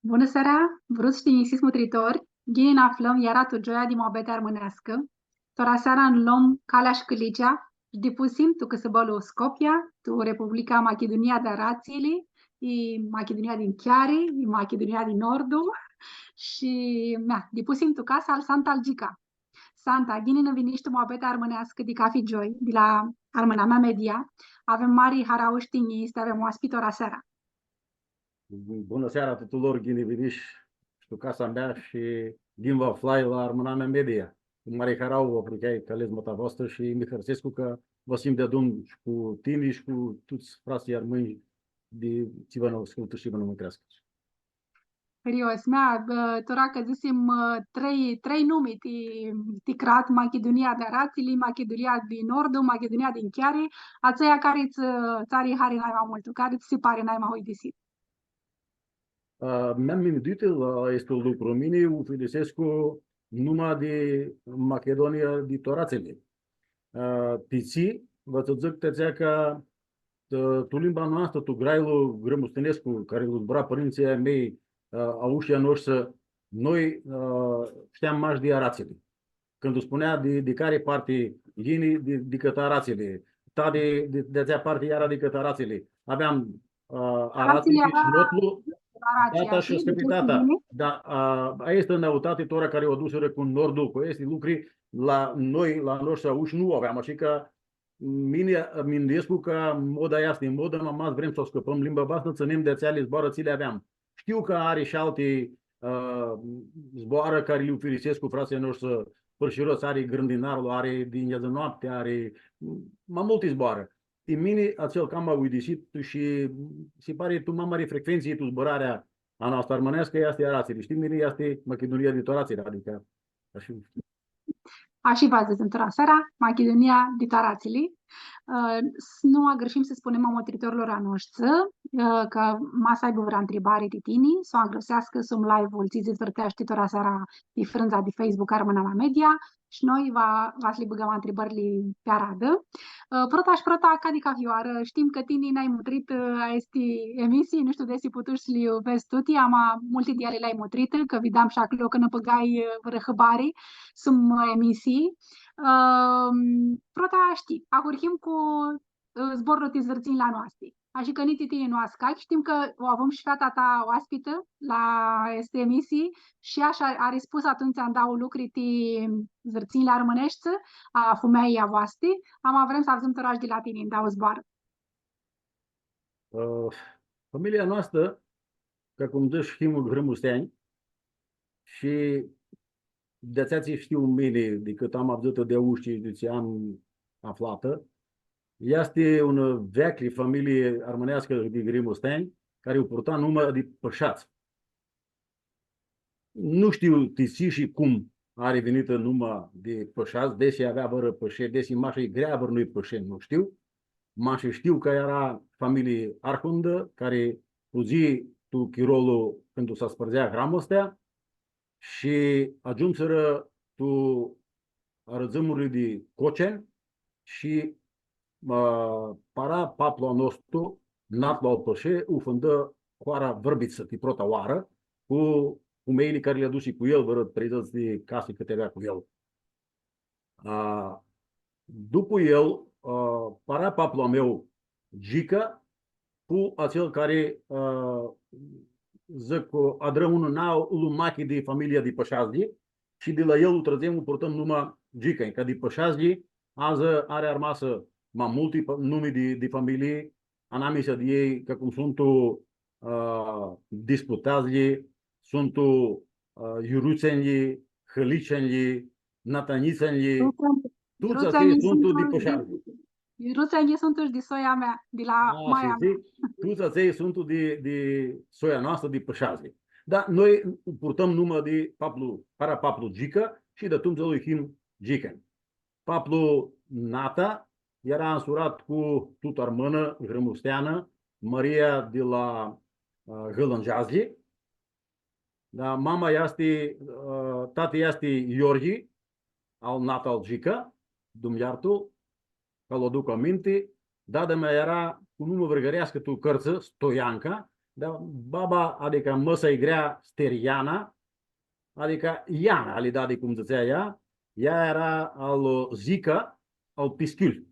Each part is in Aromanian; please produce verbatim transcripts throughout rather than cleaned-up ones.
Bunã seara, vruts shi tinjisits mutritori, ghini nã aflãm iara tu gioia di muabeti armãneascã. Tora seara nã lom calea shi cãlicea shi dipusim tu cãsãbãlu Scopia, tu Republica Machidunia di Aratsili, i Machidunia di Nchiari, i Machidunia di Nordu, shi, mea, dipusim tu casa al Santa al Gica. Santa, ghini nã vinish tu muabeti armãneascã di cafi gioi, di la Armãnamea Media. Avem mari harauã shi tinjii s-ti avem oaspi tora seara. Bunã seara tuturor, ghini vinish shi tu casa mea shi ghini vã aflai la Armãnamea Media. Cu mari harauã vã apricheai cãlizma ta voastrã shi mi hãrsescu cã va s-him deadun shi cu tini shi cu tuts fratslji armãnj di tsi va nã ascultã shi va nã mutreascã. Hãrios, mea, bã, tora cã dzãsim, ã, trei, trei numi ti, ti crat, Machidunia di Aratsili, Machidunia di Nordu, Machidunia di Nchiari, atsea cari tsã, tsã ari hari nai ma multu, cari tsã si pari nai ma uidisit? Ã, mi-am minduitã la aestu lucru. Mini u uidisescu numa di Machidunia di Aratsili. Ã, ti tsi, va tsã dzãc ti atsea cã, ã, tu limba noastrã, tu grailu grãmustinescu, cari lu zbura pãrintsãlj a mei, ã, aushlji a noshtsã, noi, ã, shteam mash di Aratsili. Cãndu spunea di, di cari parti yini, di, di cãtã Aratsili, ta di, di, di atsea parti eara di cãtã Aratsili. Aveam, ã, Aratsili shi Notlu, tata shi scãpitata. Da, ã, aestã easti noutati, tora cari u adusirã cu Nordlu, cu aesti lucri, la noi, la noshtsã aushlji, nu aveam, ashi cã mini, ã, minduescu cã moda easti modã, ma ma s-vrem s-u ascãpãm limba voastrã, tsãnem di atseali zboarã tsi li aveam. Shtiu cã ari shi alti, ã, zboarã cari li ufirisescu fratslji a noshtri pãrshirotslji, ari Grãndinarlu, ari Di Njeadzã Noaptea, ari ma multi zboarã. Ti mini, atsel cama uidisit shi si pari tu ma mari frecventsã tu zburarea a noastrã armãneascã, easti Aratsili. Shtii, mini easti Machidunia di Aratsili, adicã, ashi. Ashi va dzãtsem tora seara, Machidunia di Aratsili. Ã, s-, nu agãrshim s-spunem a mutritorlor a noshtri, ã, cã ma s-aibã vãrã ntribari ti tini, s-u angãrseascã sum live-ul tsi s-vãrteashti tora seara pi frãndza di Facebook Armãnamea Media, shi noi va, va s-li bãgãm ntribãrli pi aradã. Ã, prota shi prota, ca di cafi oarã, shtim cã tini n-ai mutritã, ã, aesti emisii, nu shtiu desi putush s-li vedz tuti, ama multi di eali li-ai mutritã, cã videam shi aclo cã nã bãgai, ã, vãrã hãbari, sum, ã, emisii. Ãm, prota, shtii, ahurhim cu, ã, zborlu ti zãrtsinjli a noasti. Ashi cã nitsi tini nu ascachi, shtim cã u avum shi feata ta oaspitã la aesti emisii shi ea sh-a, ari spusã atumtsea ndauã lucri ti zãrtsinjli armãneshti, a fumealjei a voasti, ama vrem s-avdzãm tora shi di la tini ndauã zboarã. Ã, familia noastrã, ca cum dzãts, him grãmusteanj shi di atsea tsi shtiu mini, di cãt am avdzãtã di aushlji, di tsi am aflatã, easti unã veaclji familii armãneascã di grãmusteanj, cari u purta numa di Pãshadz. Nu shtiu ti tsi shi cum ari vinitã numa di Pãshadz, desi avea vãrã pãshe, desi mash-i greavã vãrnui pãshe, nu shtiu. Mash shtiu cã eara familii arhundã, cari fudzi tu chirolu cãndu s-aspãrdzea Hramustea, shi agiumsirã tu arãdzãmurli di Cocen shi, ã, para paplu a nostru, natlu al pãshe, u fãndã hoara Vãrbitsã, ti prota oarã, cu fumeljli cari li adusi cu el, vãrã treidzãts di casi cãti avea cu el. A, dupu el, a, para paplu a meu, Gica, fu atsel cari, a, dzãc, adrã unã nauã lumachi di familia di Pãshadzlji shi di la el u tradzem, u purtãm numa Gica, ca di Pãshadzlji, adzã ari armasã ma multi pa-, numi di, di familii, anamisa di elj, ca cum suntu, a, Disputadzlji, suntu, a, Iurutsenjlji, Hãlicenjlji, Natanitsenjlji, tuts atselj suntu di Pãshadzlji. Iurutsenjlji suntu shi di soia mea, di la maia mea. Tuts atselj suntu di, di soia noastrã, di Pãshadzlji. Da, noi purtãm numa di paplu, para paplu Gica shi di atumtsea lu him Gica. Paplu Nata eara nsurat cu tutã armãnã, grãmusteanã, Maria di la, ã, Gãlãngeadzlji. Da, mama easti, ã, tati easti Iorghi, al Nata al Gica, Dumnidzã ljartã-l, ca lu aduc aminti, dada mea eara cu numã vãrgãreascã tu cãrtsã, Stoianca, Da, baba, adicã mã-sa lj-grea Steriana, adicã Iana, ali dadi cum dzãtsea ea, ea eara al Zica, al Pischiul.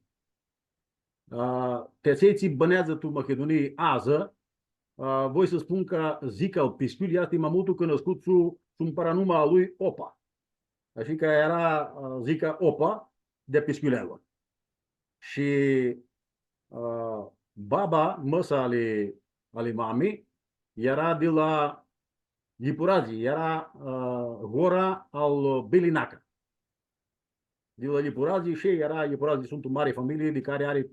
A, ti atselj tsi bãneadzã tu Machidunii adzã, a, voi s-spun cã Zica al Pischiul easti ma multu cunuscut su, su paranuma a lui Opa. Ashi cã eara, a, Zica Opa di Pischiuleanlu. Shi, a, baba, mã-sa ali, ali mami, eara di la Ljipuradzi, eara, a, gora al Belinaca. Di la Ljipuradzi, shi eara, Ljipuradzi suntu mari familii di cari ari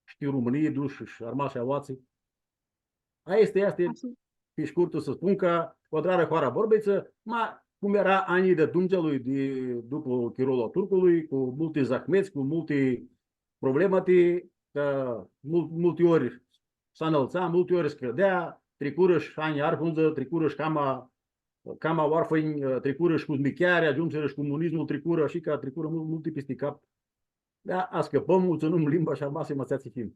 shi Romãnii, dush shi armashi aoatsi. Aestã easti, ashi, pi shcurtu s-spun cã u adrarã hoara Borbeitsã, ma cum eara anjlji di atumtsea, di, dupã chirolu a turcului, cu multi zahmets, cu multi problemati, cã mul-, multi ori s-anãltsa, multi ori scãdea, tricurã shi anjlji arhundzã, tricurã shi cama, cama oarfãnj, tricurã shi cuzmicheari, agiumsirã shi comunismul, tricurã, ashi cã tricurã mul-, multi pisti cap. Da, ascãpãm, u tsãnum limba shi armasim atsea tsi him.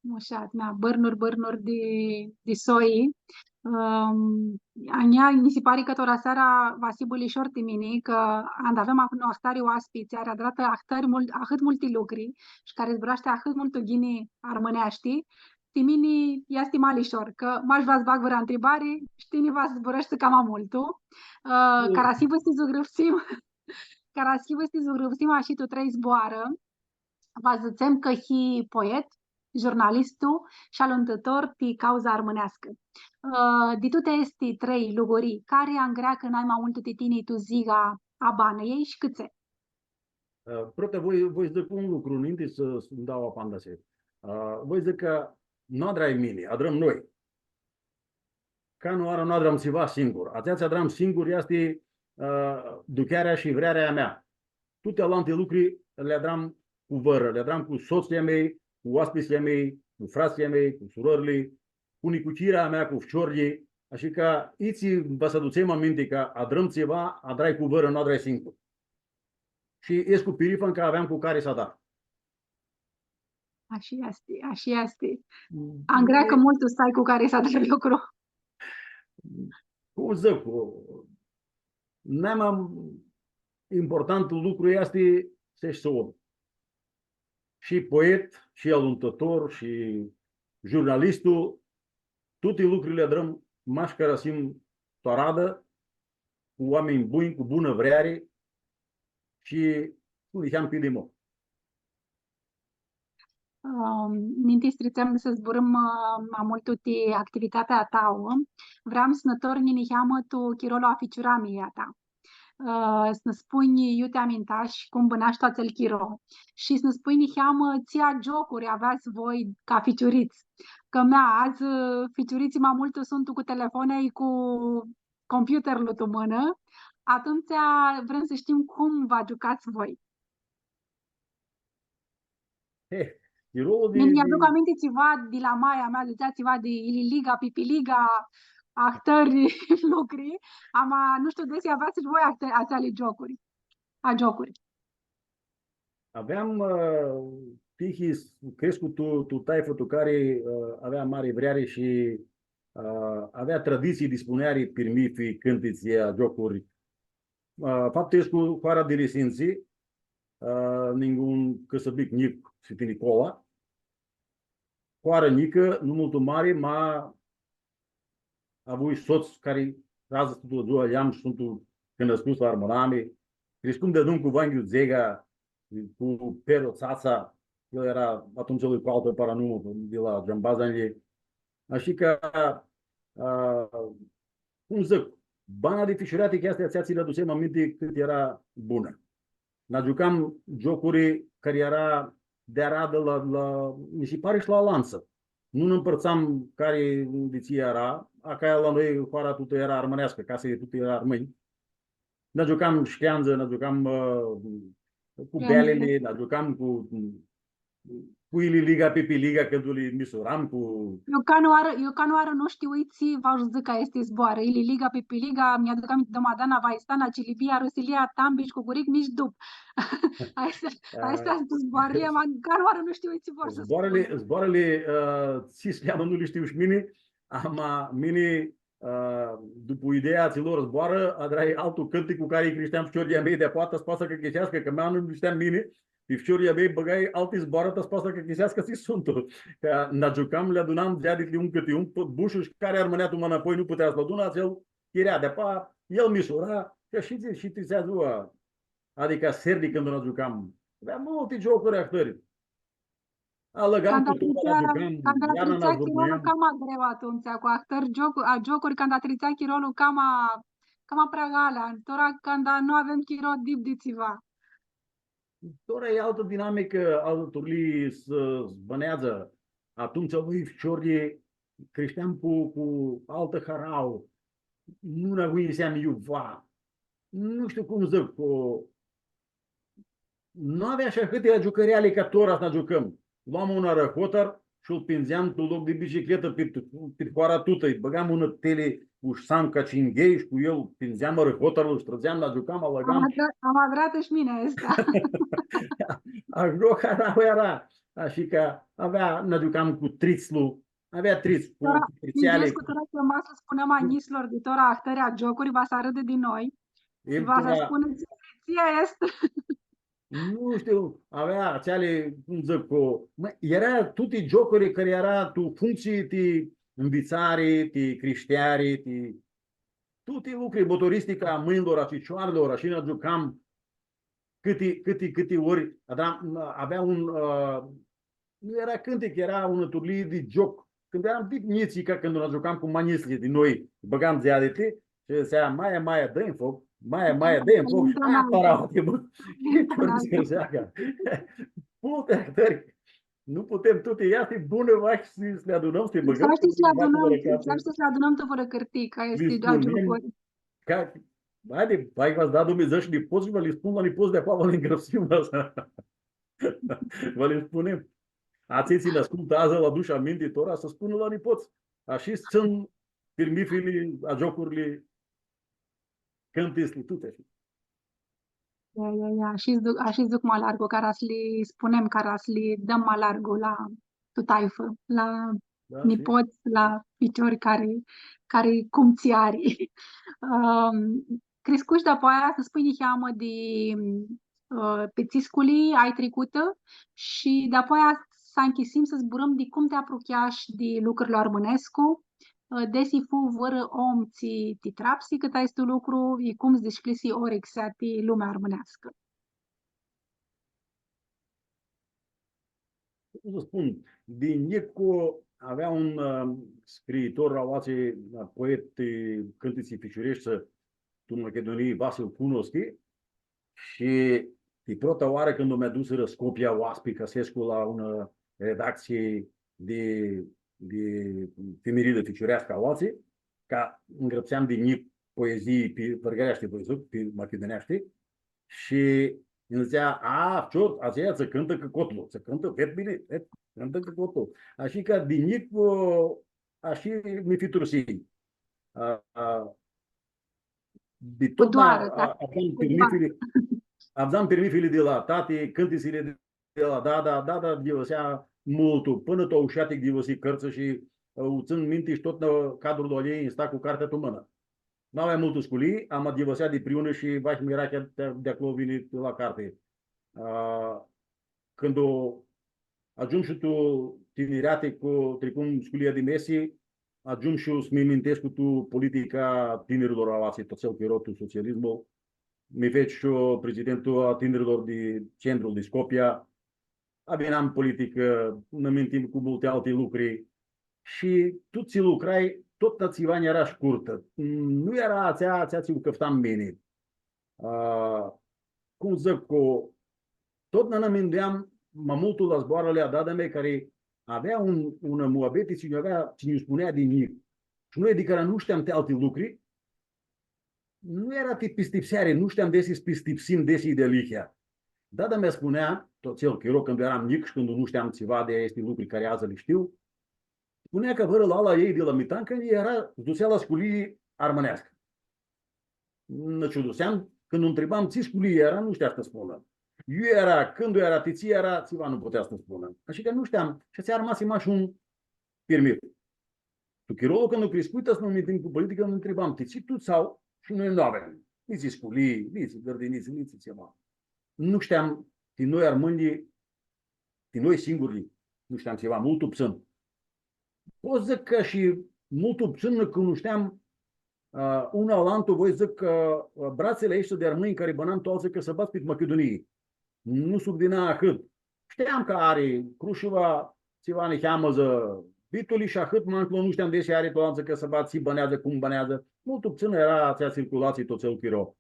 Mushat, da, bãrnuri, bãrnuri di, di soi. Ãm, a njia, nji si pari cã tora seara va s-hibã lishor ti mini, cã anda avem a-, ahtari oaspits, ari adratã ahtãri mul-, ahãt multi lucri shi cari zburashti ahãt multu ghini armãneashti, ti mini easti ma lishor, cã mash va s-bag vãrã ntribari shi tini va s-zburãshti cama multu. Ã, mm. Cara s-hibã s-ti zugrãpsim, cara s-hibã s-ti zugrãpsim ashi tu trei zboarã, va dzãtsem cã hii poet, jurnalistu shi aluntãtor ti cauza armãneascã. Ã, di tuti aesti trei lucri, cari angreacã nai ma multu ti tini tu ziga a banãljei shi cãtse? Ã, prota, voi, voi dzãc un lucru, ninti s-, s-nj-dau apandisi. Ã, voi dzãc cã nu adrai mini, adrãm noi. Canãoarã nu adrãm tsiva singur. Atsea tsi adrãm singur easti, ã, duchearea shi vrearea a mea. Tuti alanti lucri li adrãm cu vãrã, li adrãm cu sotslji a mei, cu oaspitslji a mei, cu fratslji a mei, cu surãrli, cu nicuchira a mea, cu ficiorlji. Ashi cã itsi va s-adutsem aminti cã adrãm tsiva, adrai cu vãrã, nu adrai singur. Shi escu pirifan cã aveam cu cari s-adar. Ashi easti, ashi easti. Mm, angreacã multu s-ai cu cari s-adari lucru. Cum dzãc, nai ma important lucru easti s-eshti om. Shi poet, shi aluntãtor, shi jurnalistu, tuti lucrili li adrãm mash cara s-him tu aradã, cu oaminj bunj, cu bunã vreari shi cu niheam pidimo. Ãm, ninti s-tritsem s-zburãm, ã, ma multu ti activitatea a ta, vream s-nã tornji niheamã tu chirolu a ficiuramiljei a ta. Ã, s-nã spunj iu ti amintash, cum bãnash tu atsel chiro. Shi s-nã spunj niheamã tsi agiocuri aveats voi ca ficiurits. Cã mea, adzã, ã, ficiuritslji ma multu suntu cu telefonili, cu computerlu tu mãnã. Atumtsea vrem s-shtim cum vã agiucats voi. Eh, chirolu di, mini nj-aduc di aminti tsiva di la maia mea, dzãtsea tsiva di ililiga, pipiliga, ahtãri lucri. Ama nu shtiu desi aveats shi voi ahte-, atseali giocuri. Agiocuri. Aveam, ã, tihi s-, crescu tu, tu taifã tu cari, ã, avea mari vreari shi, ã, avea traditsii di spuneari, pirmithi, cãntitsi, agiocuri. Ã, faptu escu hoara di Risintsi, ã, ningun cãsãbic njic, Sfãti Nicola. Hoarã njicã, nu multu mari, ma avui sots cari adzã suntu tu dzua, lj-am shi suntu cunuscuts la armãnami. Criscum deadun cu Vanghiu Dzega, cu Pero Tsatsa, el eara atumtsea cu altã paranumã di la Giambazanjli. Ashi cã, a, cum dzãc, bana di ficiurati, cã easti atsea tsi lj-adutsem aminti cãt eara bunã. Nã giucam giocuri cari eara di aradã la, la, mi si pari shi la alantsã. Nu nã mpãrtsam cari di tsi eara, acaia la noi hoara tutã eara armãneascã, casili tuti eara armãnj. Nã giucam shcheandzã, nã giucam, ã, cu bealili, nã giucam cu cu ililiga, pipiliga, cãndu li misuram cu... Eu canãoarã, eu canãoarã nu shtiu tsi va s-dzãcã aesti zboarã. Ililiga, pipiliga, nj-aduc aminti, domadana, vaistana, cilibia, rusilia, tambish, cucuric, nish dup. Aesti, aesti suntu zboarãli, ama canãoarã nu shtiu tsi vor s-spunã. Zboarãli, zboarãli, ã, tsi s-cljamã, nu li shtiu shi mini, ama mini, ã, dupu ideea atsilor zboarã, adrai altu cãntic cu cari lji crishteam ficiorlji a mei di-apoea, ta s-poatã s-achicãseascã, cã mea nu shtiam mini, pi ficiorlji a mei bãgai alti zboarã, ta s-poatã s-achicãseascã tsi suntu. Cã nã agiucam, li adunam dzeaditli un cãti un, pu-, bushul shi cari armãnea tu mãnã apoi nu putea s-lu adunã, atsel chirea di-apoea, el misura, cã shi dzi-, shi ti dzua. Adicã serli cãndu nã agiucam. Avea multi giocuri ahtãri. Alãgam cu tuba, nã agiucam, canda iarna nã tritsea chirolu, zburneam. Cama greu atumtsea, cu ahtãri giocu-, a, giocuri, canda tritsea chirolu, cama, cama prea galea, tora canda nu avem chiro dip di tsiva. Tora e altã dinamicã, altã turlii s-, s-bãneadzã. Atumtsea, oi, ficiorlji, crishteam cu, cu altã harauã. Nu nã agunjiseam iuva. Nu shtiu cum dzãc, cu, nu avea ashi ahãti giucãreali ca tora s-nã giucãm. Loam un arãhotar shi lu pindzeam tu loc di bicicletã pi, pi hoara tutã, lji bãgam unã teli cu shamca, cinghei shi cu el pindzeam arãhotarlu, lu trãdzeam, nã giucam, alãgam. Am adra-, am adratã shi mini aestã. Agroha eara, eara, ashi cã avea, nã giucam cu tritslu, avea trits, cu, tora, cu tritsli, minduescu, cu tora cã ma s-spunem a njitslor di tora ahtãri giocuri, va s-arãdã di noi. E, va s-spunã, tsi, tsi easti? Nu shtiu, avea atseali, cum dzãc, cu, mã, eara tuti giocuri cari eara tu functsii ti nvitsari, ti crishteari, ti tuti lucri, motoristica a mãnjlor, a cicioarlor, ashi nã giucam cãti, cãti, cãti ori, adra-, avea un, ã, nu eara cãntic, eara unã turlii di gioc. Cãndu earam dip njits, ca cãndu nã giucam cu ma njitsli di noi, bãgam dzeaditi shi dzãtsea, „Maia, Maia, dã-nj foc, Maia, Maia, dã-nj foc.” Da, da. Shi aia para, mã. Multi ahtãri. Nu putem tuti, ia, s-him buni, va, s-li adunãm, s-li bãgãm. Exact, s-li adunãm, exact, s-li adunãm tu vãrã cãrtii, ca easti, da, giocuri. Ca, haidi, hai, va s-da Dumnidzã shi nipots shi va li spun la nipots di-apoea, va li ngrãpsim, va s-, va li spunem. Atselj tsi li ascultã adzã, lã adush aminti tora, s-spunã la nipots. Ashi s-tsãn pirmithili, a giocurli, cãntitsli, tuti ashi. Ia, ia, ia, ashi s-duc, ashi s-duc ma largu, cara s-li spunem, cara s-li dãm ma largu la tu taifã, la nipots, la ficiori cari, cari cum tsi ari. Ãm, criscush dapoaia, s-nã spunj niheamã di, ã, pi tsi sculii ai tricutã shi dapoaia s-anchisim s-zburãm di cum ti aprucheash di lucrul armãnescu, ã, desi fu vãrã om tsi ti trapsi cãtã aestu lucru, i cum s-dishcljisi orixea ti lumea armãneascã. Cum s-spun, di njicu avea un, ã, scriitor, aoatsi, ã, poet, ã, cãntitsi ficiureshti, tu Machidunii, Vasil Cunoschi, shi ti prota oarã cãndu mi dusirã Scopia oaspi ca s-escu la unã redactsii di, di tinirlji ficiureascã aoatsi, ca ngrãpseam di njic poezii pi vãrgãreashti, voi dzãc, pi machiduneashti, shi nji dzãtsea, „A, ficior, atsea tsã cãntã cãcotlu, tsã cãntã, ved bini, ved, cãntã cãcotlu.” Ashi cã di njic, ã, ashi mi fitursii. A, a, di totna, cu doarã, a, da, aveam pirmithili, aveam pirmithili di la tati, cãntitsli di la dada, dada ghivãsea multu, pãnã tu aushatic ghivãsi cãrtsã shi, ã, u tsãn minti shi totna cadrul a ljei sta cu cartea tu mãnã. Nu avea multã sculii, ama ghivãsea dipriunã shi vahi mirachea di, di aclo vini la carti. Ã, cãndu agiumshu tu tinirati, cu, tricum sculia di mesi, agiumshu s-mi mintescu tu politica a tinirlor aoatsi, tu atsel chiro, tu socialismul. Mi feci shi eu prezidentul a tinirlor di centrul di Scopia. Abinam politicã, nã mintim cu multi alti lucri. Shi tu tsi lucrai, totna tsiva nj-eara shcurtã. Nu eara atsea, atsea tsi u cãftam mini. A, cum dzãc, cu, totna nã minduiam ma multu la zboarãli a dada mea, cari avea un, unã muabeti tsi nj-u avea, tsi nj-u spunea di njic. Shi noi, di cari nu shteam ti alti lucri, nu eara ti pistipseari, nu shteam desi s-pistipsim desi di alihea. Dada mea spunea, tu atsel chiro, cãndu eram njic shi cãndu nu shteam tsiva di aesti lucri cari adzã li shtiu, spunea cã vãrã lala a ljei di la Mitancã eara, s-dusea la sculii armãneascã. Nã ciuduseam, cãndu u ntribam tsi sculii eara, nu shtea s-nã spunã. Iu eara, cãndu eara, ti tsi eara, tsiva nu putea s-nã spunã. Ashi cã nu shteam, shi atsea armasi mash un pirmith. Tu chirolu cãndu criscui, ta s-nã mintim cu politica, nã ntribam, ti tsi tuts au shi noi nu avem. Nitsi sculii, nitsi gãrdinitsi, nitsi tsiva. Nu shteam, ti noi armãnjlji, ti noi singurlji, nu shteam tsiva, multu ptsãn. Pot s-dzãc cã shi multu ptsãn nã cunushteam, a, un alantu, voi s-dzãc cã, a, bratsãli aeshti di armãnj cari bãnam tu altsã cãsãbadz pit Machidunii. Nu s-ugrina ahãt. Shteam cã ari Crushuva, tsiva niheamã dzã Bituli shi ahãt, ma nclo nu shteam desi ari tu altsã cãsãbadz, tsi bãneadzã, cum bãneadzã. Multu ptsãn eara atsea tsirculatsii tu atsel chiro.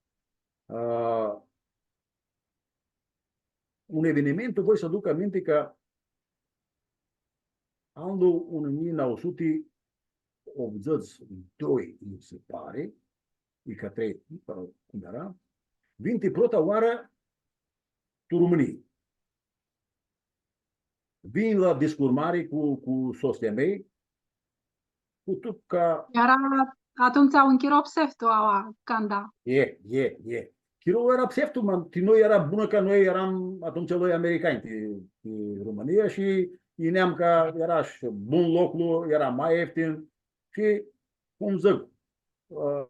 A, un evenimentu, voi s-aduc aminti cã anlu unã njilji nauã suti optudzãts doi, mi si pari, i cã trei, cum eara, vinj ti prota oarã tu Romãnii. Vinj la Discurmari cu, cu sotslji a mei, cu tut cã... Eara atumtsea un chiro pseftu, aua, canda. E, e, e. Chirolu eara pseftu, ma ti noi eara bunã cã noi earam atumtsea noi americani ti, ti Romãnia shi yineam cã eara shi bun loclu, eara ma eftin shi, cum dzãc, ã,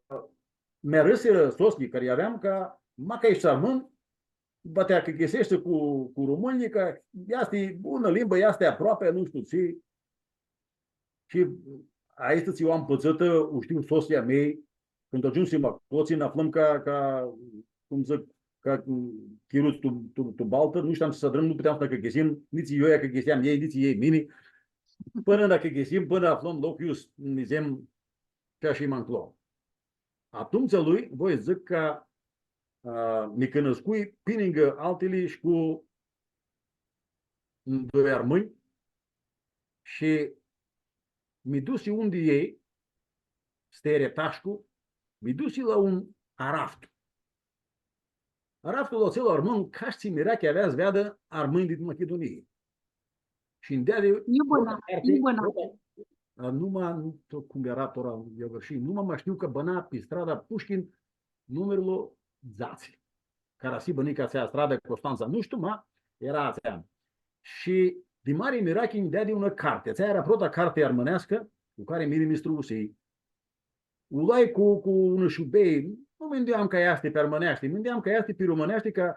mi-arãsirã sotslji cari aveam cã, macã eshti armãn, va ti achicãseshti cu, cu romãnjlji, cã easti bunã limbã, easti aproapi, nu shtiu tsi. Shi aestã tsi u am pãtsãtã, u shtiu sotslji a mei, cãndu agiumsim aclotsi, nã aflãm ca, ca, cum dzãc, ca, mm, chiruts tu, tu, tu baltã, nu shteam tsi s-adrãm, nu puteam s-nã achicãsim, nitsi eu lj-achicãseam elj, nitsi elj mini, pãnã nã achicãsim, pãnã aflãm loc iu s-, nidzem, ca shi ma nclo. Atumtsea lui, voi dzãc cã, a, mi cunuscui pi ningã altili shi cu doi armãnj shi mi dusi un di elj, Stere Tashcu, mi dusi la un araftu. Araftul atsel armãn, ca shi mirachi avea s-veadã armãnj dit Machidunii. Shi nj-deadi prota carti, prota, a, numa, nu shtiu cum eara tora, eu shi numa, ma shtiu cã bãna pi strada Pushkin, numirlu dzatsi. Cara s-hibã nica atsea stradã, Constantsa, nu shtiu, ma eara atsea. Shi di mari mirachi nj-deadi unã carti. Atsea eara prota carti armãneascã cu cari mini mi struvusii. U loai cu, cu unã shubei, nu minduiam cã easti pi armãneashti, minduiam cã easti pi rumãneashti, cã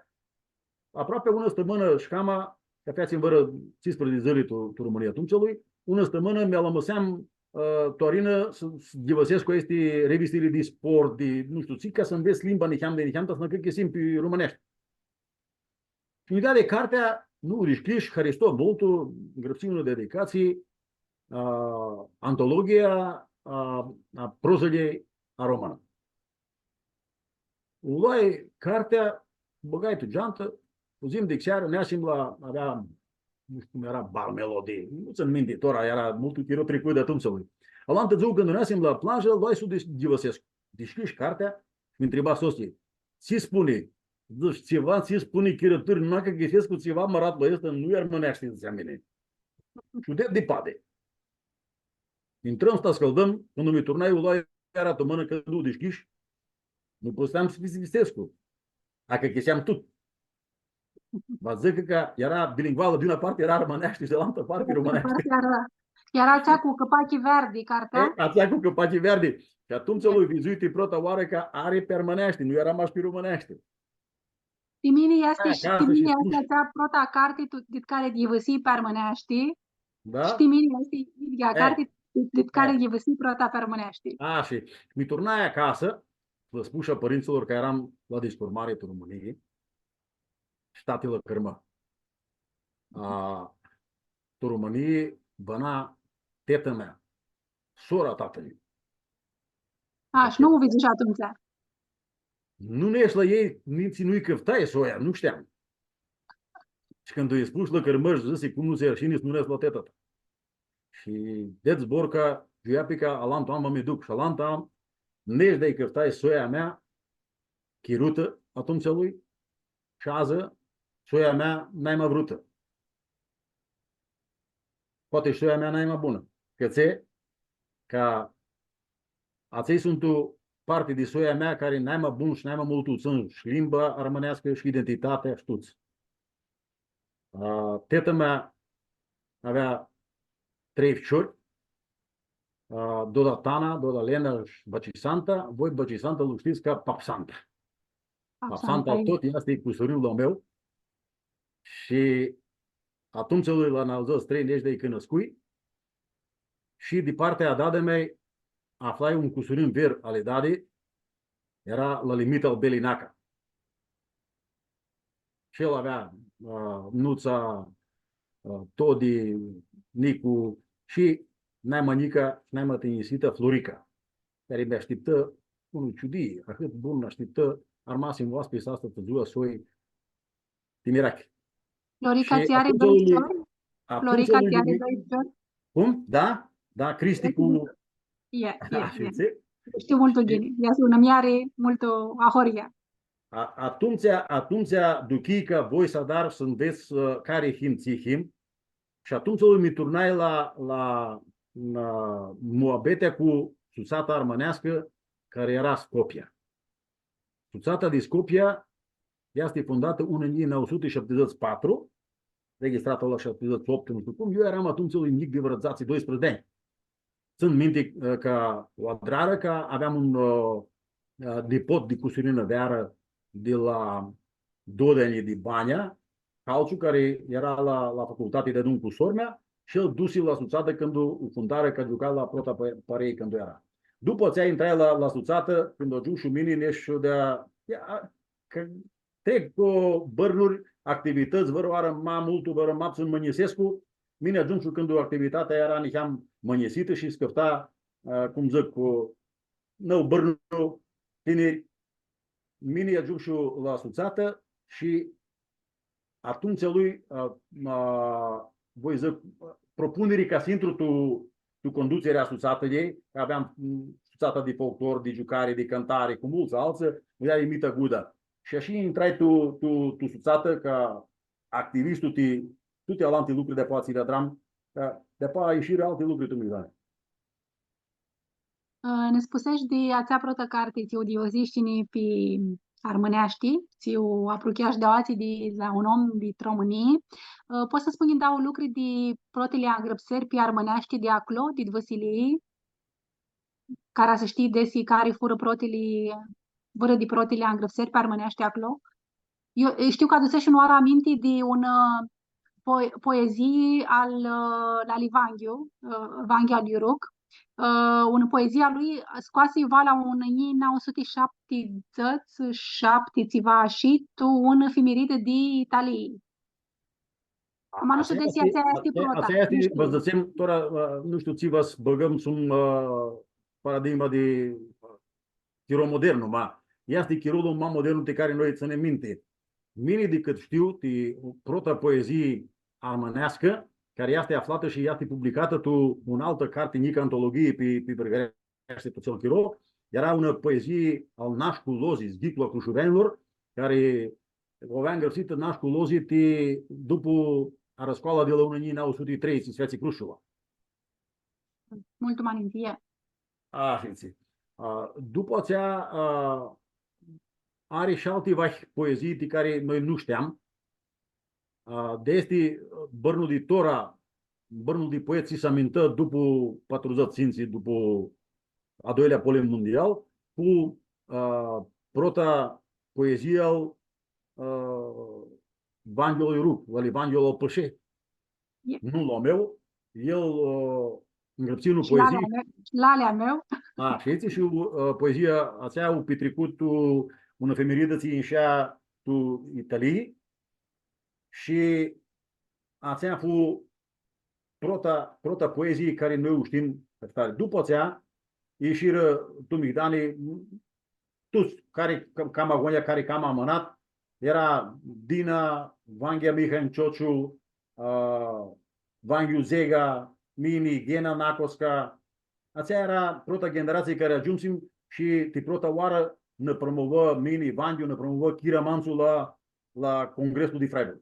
aproapi unã stãmãnã shi cama, cã featsim vãrã tsisprãdzatsi dzãli tu, tu Romãnia atumtsea lui, unã stãmãnã mi alãmãseam, ã, tu arinã s-, s-ghivãsescu aesti revistili di sport, di, nu shtiu tsi, ca s-anvets limba niheam di niheam, ta s-nã achicãsim pi rumãneashti. Shi nj-deadi cartea, nu u dishcljish, haristo multu, ngrãpsii unã dedicatsii, a, antologia a, a prozãljei aromãnã. U loai cartea, bãgai tu geantã, fudzim di searã, neasim la, avea, nu shtiu cum eara, Bar Melodie, nu tsãn minti, tora eara multu chiro tricut di atumtsea lui. Alantã dzuã, cãndu neasim la plajã, loai s-u dis-, ghivãsescu. Dishcljish cartea shi mi ntriba sotslji, tsi spuni? Dzãc, tsiva, tsi spuni, chirãturi, nu achicãsescu tsiva, mãratlu aestu nu-i armãneashti, dzãtsea mini. Shi u ded dipadi. Intrãm s-nã scãldãm, cãndu mi turnai, u loai iara tu mãnã, cãndu u dishcljish, nu puteam s-pistipsescu. Achicãseam tut. Va dzãc cã eara bilingvalã, di unã parti eara armãneashti shi di alantã parti rumãneashti. Eara, eara atsea cu cãpachi verdi, cartea? E, atsea cu cãpachi verdi. Shi atumtsea lui vidzui ti prota oarã cã ari pi armãneashti, nu eara mash pi rumãneashti. Ti mini easti, e, shi ti mini easti atsea prota carti tu, dit cari ghivãsii pi armãneashti. Da? Shi ti mini easti idyea carti dit, dit cari ghivãsii prota pi armãneashti. A, shi mi turnai acasã, lã spush a pãrintsãlor cã earam la Discurmari tu Romãnii, shi tati lacrimã. A, tu Romãnii bãna teta mea, sora a tatãljei. A, shi nu u vidzush atumtsea. Nu neshu la elj, nitsi nu-lj cãftai soia, nu shteam. Shi cãndu lji spush lacrimã shi dzãsi, cum nu tsã-i arshini s-nu neshu la teta ta? Shi ded zbor cã, giuia pi cã alantu an va mi duc. Shi alantu an, neshu di-lj cãftai soia mea, chirutã atumtsea lui, shi adzã soia mea naima vrutã. Poati shi soia mea naima bunã. Cãtse? Ca atselj suntu parti di soia mea cari naima bun shi naima multu u tsãn shi limba armãneascã shi identitatea shi tuts. A, teta mea avea trei ficiori, a, Doda Tana, Doda Lena shi Baci Santa. Voi Baci Santa lu shtits ca Pap Santa. Pap Santa tot easti cusurinlu a meu. Shi atumtsea lui la nauãdzãts shi trei, nji dzãsh di cãndu nãscui, shi di partea a dadã-mei aflai un cusurin ver ali dadi, eara la Limita al Belinaca. Shi el avea, a, Nutsa, a, Todi, Nicu shi naima njica shi naima tinjisita Florica, cari mi ashtiptã cu unã ciudii, ahãt bun mi ashtiptã, armasim oaspits astã tu dzua soi ti mirachi. Florica tsi ari doi ficiori? Florica tsi ari doi ficiori? Cum? Da? Da, Cristi cu... Ia, ia, ia. Shtiu multu ghini. Easti unã muljari multu ahoryea. A, atumtsea, atumtsea duchii cã voi s-adar s-nvets, ã, cari him, tsi him. Shi atumtsea mi turnai la, la, la muabetea cu sutsata armãneascã cari eara Scopia. Sutsata di Scopia easti fundatã unã njilji nauã suti shaptidzãts patru, registratã la shaptidzãts optu, nu shtiu cum, eu earam atumtsea njic di vãrã dzatsi, doisprãdzatsi di anj. Tsãn minti, ã, cã u adrarã, cã aveam un, ã, ã, nipot di cusurinã vearã di la Dodeni di Banja, Calciu, cari eara la, la facultati deadun cu sor-mea, shi el dusi la sutsatã cãndu u fundarã, cã giuca la prota pã-, parei cãndu eara. Dupã atsea intrai la, la sutsatã, cãndu agiumshu mini, neshu di-a, ia, cã trec cu bãrnuri, activitãts, vãrãoarã ma multu, vãrã ma ptsãn mãnjisescu, mini agiumshu cãndu activitatea eara niheam mãnjisitã shi s-cãfta, ã, cum dzãc, cu nãu bãrnu, tiniri, mini agiumshu la sutsatã shi atumtsea lui, a, a, voi dzãc, propuniri ca s-intru tu, tu condutsirea a sutsatãljei, cã aveam, m, sutsata di folclor, di giucari, di cãntari, cu multsã altsã, mi deadi Mita Guda. Shi ashi intrai tu, tu, tu sutsatã ca activistu ti tuti alanti lucri di apoaia tsi li adram, cã di apoaia ishirã alti lucri tu migdani. Ã, nã spusesh di atsea protã carti, tsi u diosishini pi armãneashti, tsi u aprucheash di aoatsi di la un om di Romãnii. Ã, pots s-spunj dauã lucri di protili angrãpseri pi armãneashti di aclo, di Vãsilii? Cara s-shtii desi cari furã protili, vãrã di protili angrãpseri pi armãneashti aclo? Eu, e, shtiu cã adusesh unãoarã aminti di unã, ã, po-, poezii al, ã, al Vanghiu, ã, Vanghiu al Iuruc, ã, unã poezii a lui scoasi iuva la unã njilji nauã suti shaptidzãts shi shapti, tsiva ashi, tu unã fimiridã di Italii. Ama nu shtiu desi atsea easti prota. Atsea easti, nu shtiu. Va dzãtsem, tora, ã, nu shtiu, tsi va s-bãgãm sum, ã, paradigma di, ã, chiro modernu, ma easti chirolu ma modernu ti cari noi tsãnem minti. Mini, di cãt shtiu, ti prota poezii armãneascã, cari easti aflatã shi easti publicatã tu unã altã carti, njicã antologhii pi, pi vãrgãreashti tu atsel chiro, eara unã poezii al Nashcu Lozi, Zghiclu a Crushuveanjlor, cari u avea ngrãpsitã Nashcu Lozi ti, dupu arãscoala di la unã njilji nauã suti trei, tsi s-featsi Crushova. Multu ma ninti. A, shtii. A, dupã atsea, a, ari shi alti vahi poezii ti cari noi nu shteam. A, di aesti, bãrnu di tora, bãrnu di poetsi s-amintã dupu patrudzãts shi tsintsi, dupu a doilea polim mondial, cu, a, prota poezia al, a, Vanghiu al Iuruc, al Vanghiu al Pãshe. Ie. Nu al meu, el, ã, ngrãpsi unã poezii. Shi lalea a meu, shi lalea a meu. A, shi dzãtsi, shi, ã, poezia atsea u pitricu tu unã fimiridã tsi inshea tu Italii shi atsea fu prota, prota poezii cari noi u shtim ahtari. Dupã atsea, ishirã tu migdani, tuts, cari cam, cam agonja, cari cam amãnat, eara Dina, Vanghea Miha Nciociu, a, Vanghiu Zega, mini, Ghena Nacosca. Atsea eara prota gheneratsii cari agiumsim shi ti prota oarã nã promovã mini, Vanghiu, nã promovã Chira Mantsu la la Congreslu di Freiburg.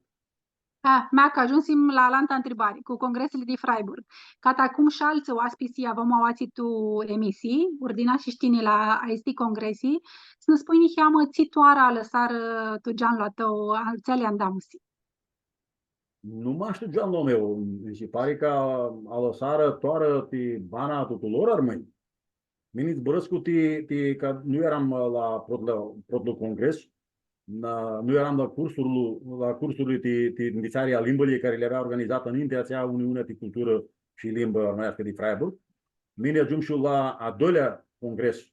A, mea, cã agiumsim la alantã ntribari, cu congresili di Freiburg. Cata cum shi altsã oaspits avem aoatsi tu emisii, urdinash shi tini la aesti congresi, s-nã spunj niheamã tsi toarã alãsarã tu geanlu a tãu, a, atseali andamusi. Nu mash tu geanlu a meu, mi si pari cã alãsarã toarã ti bana a tutulor armãnj. Mini zburãscu ti, ti, cã nu earam la protlu, protlu congres, na, nu earam la cursul, la cursurli ti, ti nvitsari a limbãljei cari li avea organizatã ninti atsea Uniunea ti Culturã shi Limbã Armãneascã di Freiburg. Mini agiumshu la a doilea congres,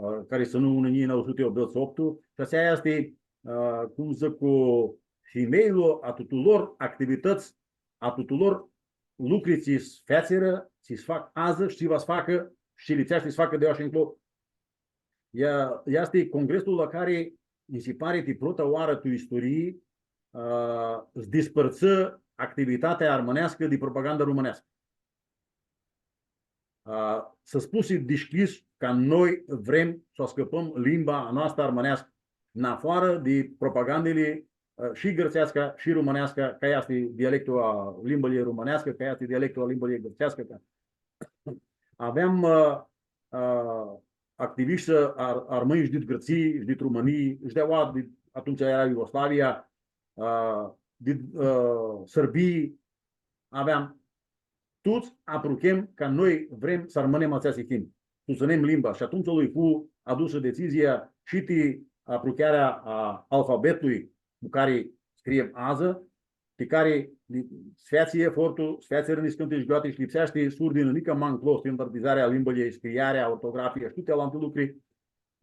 ã, cari s-tsãnu tu unã njilji nauã suti optudzãts shi optu, shi atsea easti, ã, cum dzãc, cu thimeljlu a tutulor activitãts, a tutulor lucri tsi s-featsirã, tsi s-fac adzã shi tsi va s-facã shi lipseashti s-facã di aoa shi nclo. Ea, easti congreslu la cari, mi si pari, ti prota oarã tu isturii, ã, s-dispãrtsã activitatea armãneascã di propaganda rumãneascã. Ã, s-spusi dishcljis cã noi vrem s-u ascãpãm limba a noastrã armãneascã, nafoarã di propagandili, ã, shi gãrtseasca shi rumãneasca, cã easti dialectul a limbãljei rumãneascã, cã easti dialectul a limbãljei gãrtseasca, cã aveam, ã, ã, activishti ar-, armãnj shi dit Gãrtsii, shi dit Rumãnii, shi di aoa, di, atumtsea eara Iugoslavia, ã, dit, ã, Sãrbii, aveam, tuts apruchem cã noi vrem s-armãnem atsea s-him, s-u tsãnem limba. Shi atumtsea lui fu adusã decizia shi ti apruchearea a alfabetului cu cari scriem adzã, pi cari li-, s-featsi efortul, s-featsirã niscãnti zgoati shi lipseashti s-urdinã nica ma nclo standardizarea a limbãljei, scriarea, ortografia shi tuti alanti lucri,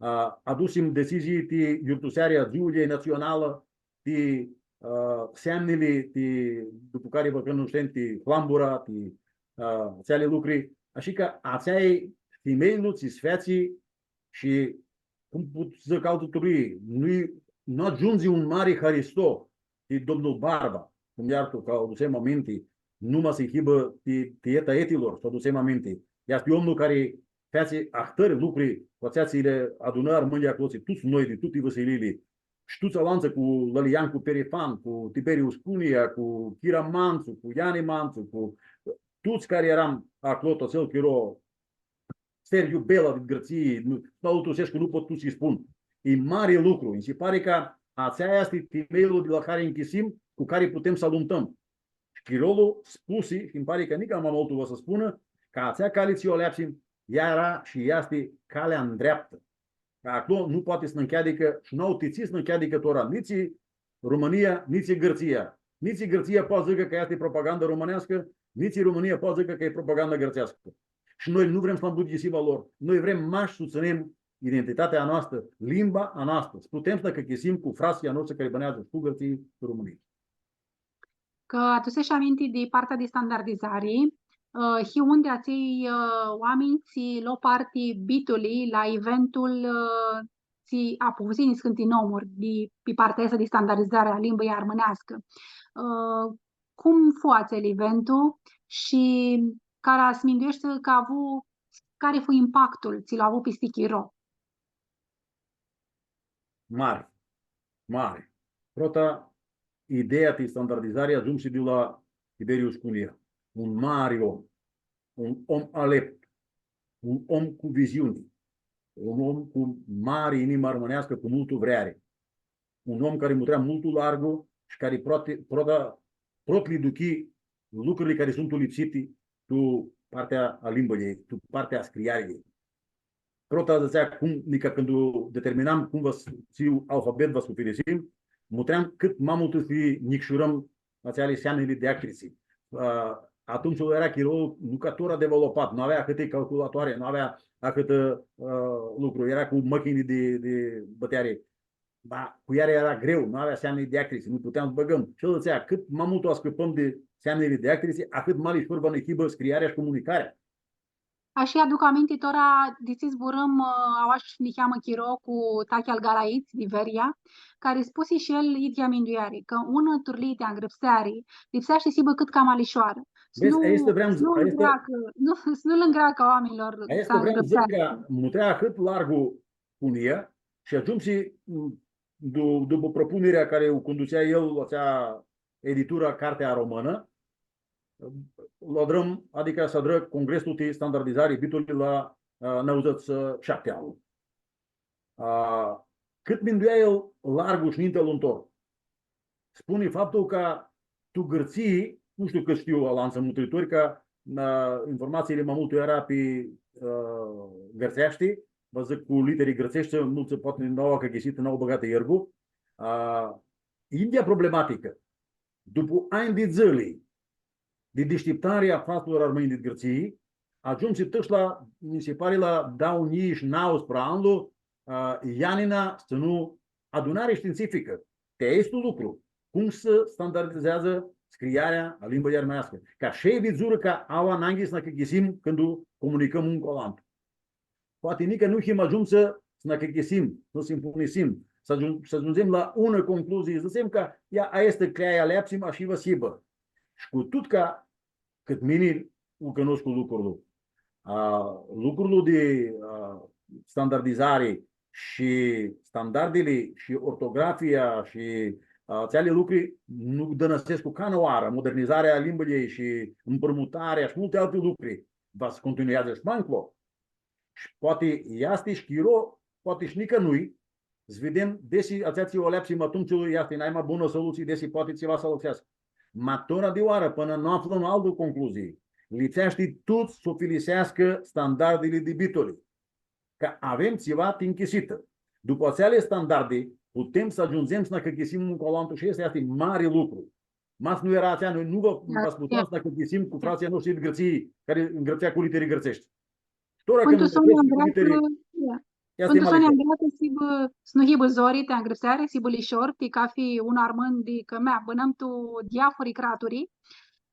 a, adusim decizii ti yiurtusearea a Dzuãljei Natsionalã, ti, a, seamnili, ti, dupu cari va cãnushteni, ti flambura, ti, a, atseali lucri. Ashi cã atsea e thimeljlu tsi s-featsi shi, cum pot s-dzãc altã turlii, nu-i, nu agiundzi un mari haristo ti domnul Barba, cum lj-artu cã u adusem aminti, nu ma s-hibã ti, ti eta etilor, s-u adusem aminti. Easti omlu cari featsi ahtãri lucri, cu atsea tsi li adunã armãnjlji aclo, tsi tuts noi, di tuti vãsiliili, shi tuts alantsã cu Laliancu Perifan, cu Tiberius Cunia, cu Chira Mantsu, cu Iani Mantsu, cu tuts cari earam aclo tu atsel chiro, Sergiu Bela di Gãrtsii, nu, nu alãtusescu, nu pot tuts s-lji spun. E mari lucru, nji si pari cã atsea easti thimeljlu di la cari nchisim, cu cari putem s-alumtãm. Shi chirolu spusi, shi nji pari cã nica ma multu va s-spunã, cã atsea cali tsi u aleapsim, ea eara shi easti calea ndreaptã. Cã aclo nu poati s-nã ncheadicã shi nu au ti tsi s-nã ncheadicã tora, nitsi Rumãnia, nitsi Gãrtsia. Nitsi Gãrtsia poati s-dzãcã cã easti propagandã rumãneascã, nitsi Rumãnia poati s-dzãcã cã e propagandã gãrtseascã. Shi noi nu vrem s-lã ambudyisim a lor. Noi vrem mash s-u tsãnem identitatea a noastrã, limba a noastrã. S-putem s-nã cãchisim cu fratslji a noshtri cari bãneadzã shi tu Gãrtsii, shi tu Rumãnii. Cã aduseshi aminti di partea di standardizari, ã, hiu un di atselj, ã, oaminj tsi lo parti bituli la eventul, ã, tsi apufusi niscãnti nomuri di, pi partea aestã di standardizari a limbãljei armãneascã. Ã, cum fu atsel eventu shi cara s-mindueshti cã avu, cari fu impactul tsi lu avu pisti chiro? Mari, mari. Prota, ideea ti standardizari agiumsi di la Tiberius Cunia. Un mari om, un om aleptu, un om cu viziuni, un om cu mari inimã armãneascã, cu multu vreari, un om cari mutrea multu largu shi cari prota, prota, protli duchi lucrili cari suntu lipsiti tu partea a limbãljei, tu partea a scriariljei. Prota dzãtsea, cum, nica cãndu determinam cum va s-, tsi alfabet va s-ufilisim, mutream cãt ma multu s-li njicshurãm atseali seamnili diacritsi. A, atumtsea eara chiro, nu ca tora developat, nu avea ahãti calculatoare, nu avea ahãtã, a, lucru, eara cu mãchini di, di bãteari. Ma cu eara eara greu, nu avea seamni diacritsi, nu puteam s-bãgãm. Shi el dzãtsea, cãt ma multu u ascãpãm di seamnili diacritsi, ahãt ma lishor va nã hibã scriarea shi comunicarea. Ashi aduc aminti tora, di tsi zburãm, ã, aoa shi niheamã chiro cu Tachi al Galaits di Veria, cari spusi shi el idyea mindueari, cã unã turlii di angrãpseari lipseashti s-hibã cãt cama lishoarã. S-nu, aestã vream s-nu s-, aestã, ngreacã, nu, s-nu lã ngreacã a oaminjlor aestã vream s-dzãc, angrãpseari. Cã mutrea ahãt largu Cunia shi agiumsi, m, du-, dupã propunerea cari u cundutsea el, atsea editura Cartea Română, lu adrãm, adicã s-adrã Congreslu ti Standardizari Bitoli la, ã, nauãdzãts shi shapti anlu. Ã, cãt minduea el largu shi ninti aluntor, spuni faptul cã tu Gãrtsii, nu shtiu cãt shtiu alantsã mutritori, cã, ã, informatsiili ma multu eara pi, ã, gãrtseashti, va dzãc cu literi gãrtseshti, multsã poati n-au acãchisitã, n-au bãgatã iergu. Ã, India problematicã, dupã anj di dzãli di dishtiptari a fratslor armãnj di Gãrtsii, agiumsi tãsh la, mi si pari, la dauã njilji shi nauãsprã anlu, ã, Ianina s-tsãnu adunari shtiintsificã ti aestu lucru, cum s-standardizeadzã scriarea a limbãljei armãneascã. Cã shi elj vidzurã cã au ananghi s-nã acãchisim cãndu comunicãm un cu alantu. Poati nica nu him agiumtsã s-nã acãchisim, nu s-nã impunisim, s-agiun-, s-agiundzem la unã concluzii, dzãtsem cã, ia, aestã cljeai aleapsim, ashi va s-hibã. Shi cu tut cã, cãt mini u cunoscu lucrul, a, lucrul di, a, standardizari shi standardili shi ortografia shi, a, atseali lucri nu dãnãsescu canãoarã, modernizarea a limbãljei shi ãmprumutarea shi multi alti lucri va s-continueadzã shi ma nclo. Shi poati easti shi chiro, poati shi nica nu-i, s-videm desi atsea tsi u aleapsim atumtsea easti naima bunã solutsii, desi poati tsiva s-alãxeascã. Ma tora di oarã, pãnã nu aflãm altã concluzii, lipseashti tut s-ufiliseascã standardili di Bitoli, cã avem tsiva ti nchisitã. Dupã atseali standardi, putem s-agiundzem s-nã acãchisim un cu alantu shi aestã easti mari lucru. Ma s-nu eara atsea, noi nu va, da, va s-puteam s-nã acãchisim cu fratslji a noshtri di Gãrtsii, cari ngrãpsea cu literi gãrtseshti. Tora cãndu ngrãpseshti cu literi, ia, easti ma lipseashti. Cãndu soni angreatã, s-hibã, s-nu hibã zori ti angrãpseari, s-hibã lishor ti cafi un armãn, di cã, mea, bãnãm tu diafuri craturi,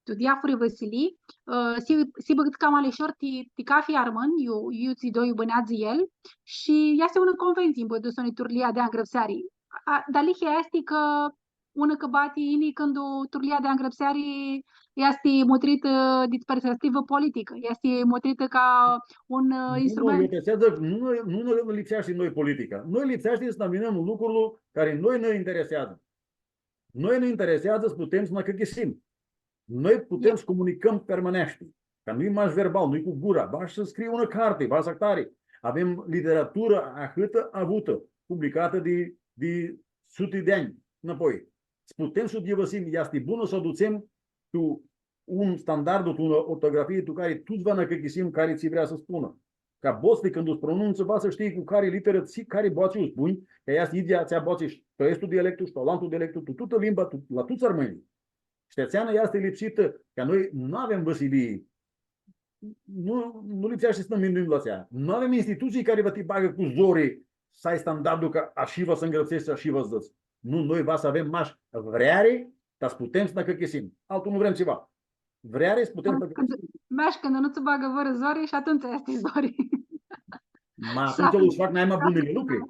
tu diafuri vãsilii, ã, s-hibã, s-hibã cama lishor ti, ti cafi armãn, iu, iu tsi doi bãneadzã el, shi easti unã conventsii, bã, di soni turlia di angrãpseari. A, dealihea easti cã unã cãbati yini cãndu turlia di angrãpseari easti mutritã di perspectivã politicã, easti mutritã ca un, ã, instrument. Nu, nu, eu ti atsea dzãc, nu, nu, nu lipseashti noi politica. Noi lipseashti s-nã aminãm lucrul cari noi nã intereseadzã. Noi nã intereseadzã s-putem s-nã acãchisim. Noi putem s-comunicãm pi armãneashti. Cã nu-i mash verbal, nu-i cu gura. Ba s-scrii unã carti, ba s-ahtari. Avem literaturã ahãtã avutã, publicatã di, di suti di anj nãpoi. S-putem s-u ghivãsim, easti bunã s-u adutsem tu un standard, tu unã ortografii, tu cari tuts va nã acãchisim cari tsi vrea s-spunã. Ca botsli, cãndu s-pronuntsã, va s-shtii cu cari literã tsi, cari boatsi u spunj, cã easti idyea atsea boatsi shi tu aestu dialectu shi tu alantu dialectu, tu tutã limba, tu, la tuts armãnjlji. Shi ti atsea nã easti lipsitã, cã noi nu avem vãsilii. Nu, nu lipseashti s-nã minduim la atsea. Nu avem institutsii cari va ti bagã cu zori s-ai standardul cã ashi va s-ngrãpseshti, ashi va s-dzãts. Nu, noi va s-avem mash vreari, ta s-putem s-nã acãchisim. Altu nu vrem tsiva. Vreari s-putem s-nã acãchisim. Mash cãndu nu tsã bagã vãrã zori shi atumtsea easti zori. Ma atumtsea s-fac naima bunili lucri.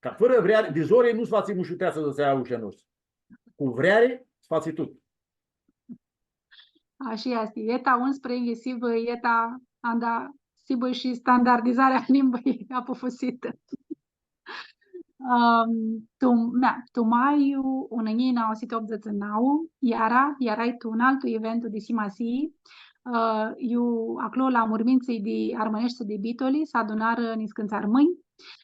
Cã fãrã vreari, di zori nu s-fatsi mushuteatsã, dzãtsea aushlji a noshtri. Cu vreari s-fatsi tut. Ashi easti. Eta unsprãyinghits s-hibã, eta anda s-hibã shi standardizarea limbãljei apufusitã. Ãm, tu, mea, tu maiu unã njilji nauã suti optudzãts shi nauã, iara, earai tu un altu eventu di simasii, ã, iu aclo la murmintsãlj di armãneshti di Bitoli s-adunarã niscãntsã armãnj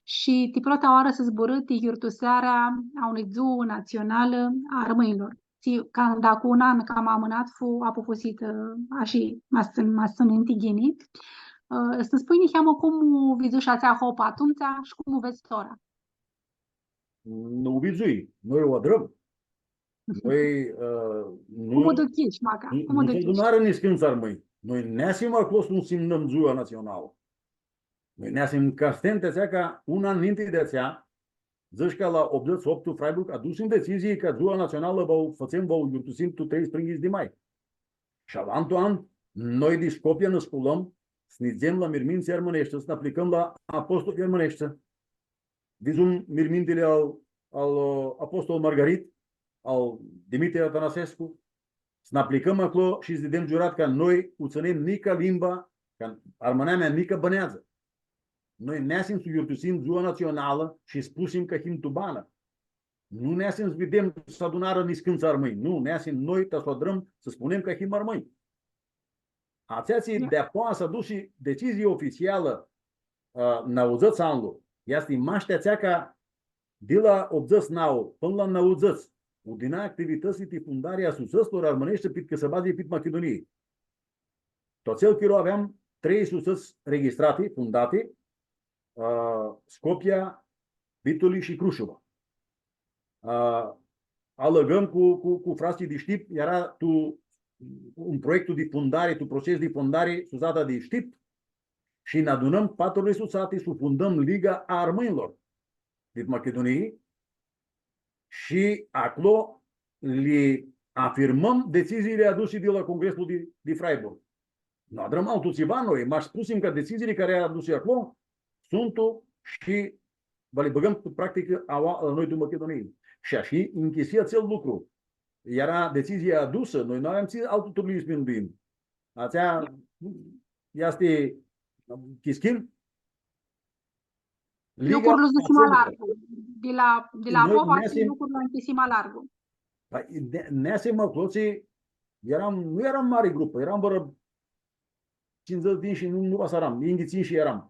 shi ti prota oarã s-zburã ti yiurtusearea a unei dzuã natsionalã a armãnjlor. Tsi, canda cu un an cama amãnat, fu apufusitã, ã, ashi, ma s-tsãn, ma s-tsãn minti ghini. Ã, s-nã spunj niheamã cum u vidzushi atsea hopã atumtsea shi cum u vedz tora? Nu u vidzui, noi u adrãm. Noi, ã, nu, cum u duchishi, maca? Nu, cum u duchishi? Nu s-adunarã niscãntsã armãnj. Noi neasim aclo s-nu simnãm dzua natsionalã. Noi neasim cãndu ti atsea, cã un an ninti di atsea, dzãsh cã la optudzãts shi optu Freiburg adusim decizii cã dzua natsionalã va u fãtsem, va u yiurtusim tu treisprãyinghits di mai. Shi alantu an, noi di Scopia nã sculãm, s-nidzem la mirmintsã armãneshti, s-nã aplicãm la apostolji armãneshti. Vidzum mirmintili al, al, ã, apostol Margarit, al Dimitrie Atanasescu, s-nã aplicãm aclo shi s-dãdem giurat cã noi u tsãnem nica limba, cã armãnamea nica bãneadzã. Noi neasim s-u yiurtusim dzua natsionalã shi spusim cã him tu banã. Nu neasim s-videm s-adunarã niscãntsã armãnj. Nu, neasim noi ta s-u adrãm, s-spunem cã him armãnj. Atsea tsi deapoa s-adusi decizii ofitsialã, ã, nauãdzãts anlu, easti mash ti atsea cã di la optudzãts nauã pãnã la nauãdzãts, udina activitãtsli ti fundari a sutsãtslor armãneshti pit cãsãbadz pit Machidunii. Tu atsel chiro aveam trei sutsãts registrati, fundati, ã, Scopia, Bituli shi Crushuva. Ã, alãgãm cu, cu, cu fratslji di Shtip, eara tu un proiectu di fundari, tu proces di fundari, sutsata di Shtip, shi nã adunãm patrurli sutsati s-u fundãm Liga a Armãnjlor dit Machidunii, shi aclo li afirmãm deciziili adusi di la Congreslu di, di Freiburg. Nu adrãm altu tsiva noi, mash spusim cã deciziili cari adusi aclo suntu shi va li bãgãm tu practicã aua la noi tu Machidunii. Shi ashi nchisi atsel lucru. Eara decizia adusã, noi nu aveam tsi altu turlii s-minduim. Atsea easti chischin. Liga lucrul s-dusi ma largu. Di la, di la Apova, lucrul s-dusi ma largu. Pãi, ne-, neasim aclotsi, earam, nu earam mari grupã, earam vãrã tsindzãts di nji shi nu, nu va s-earam, yinghits di nji shi earam.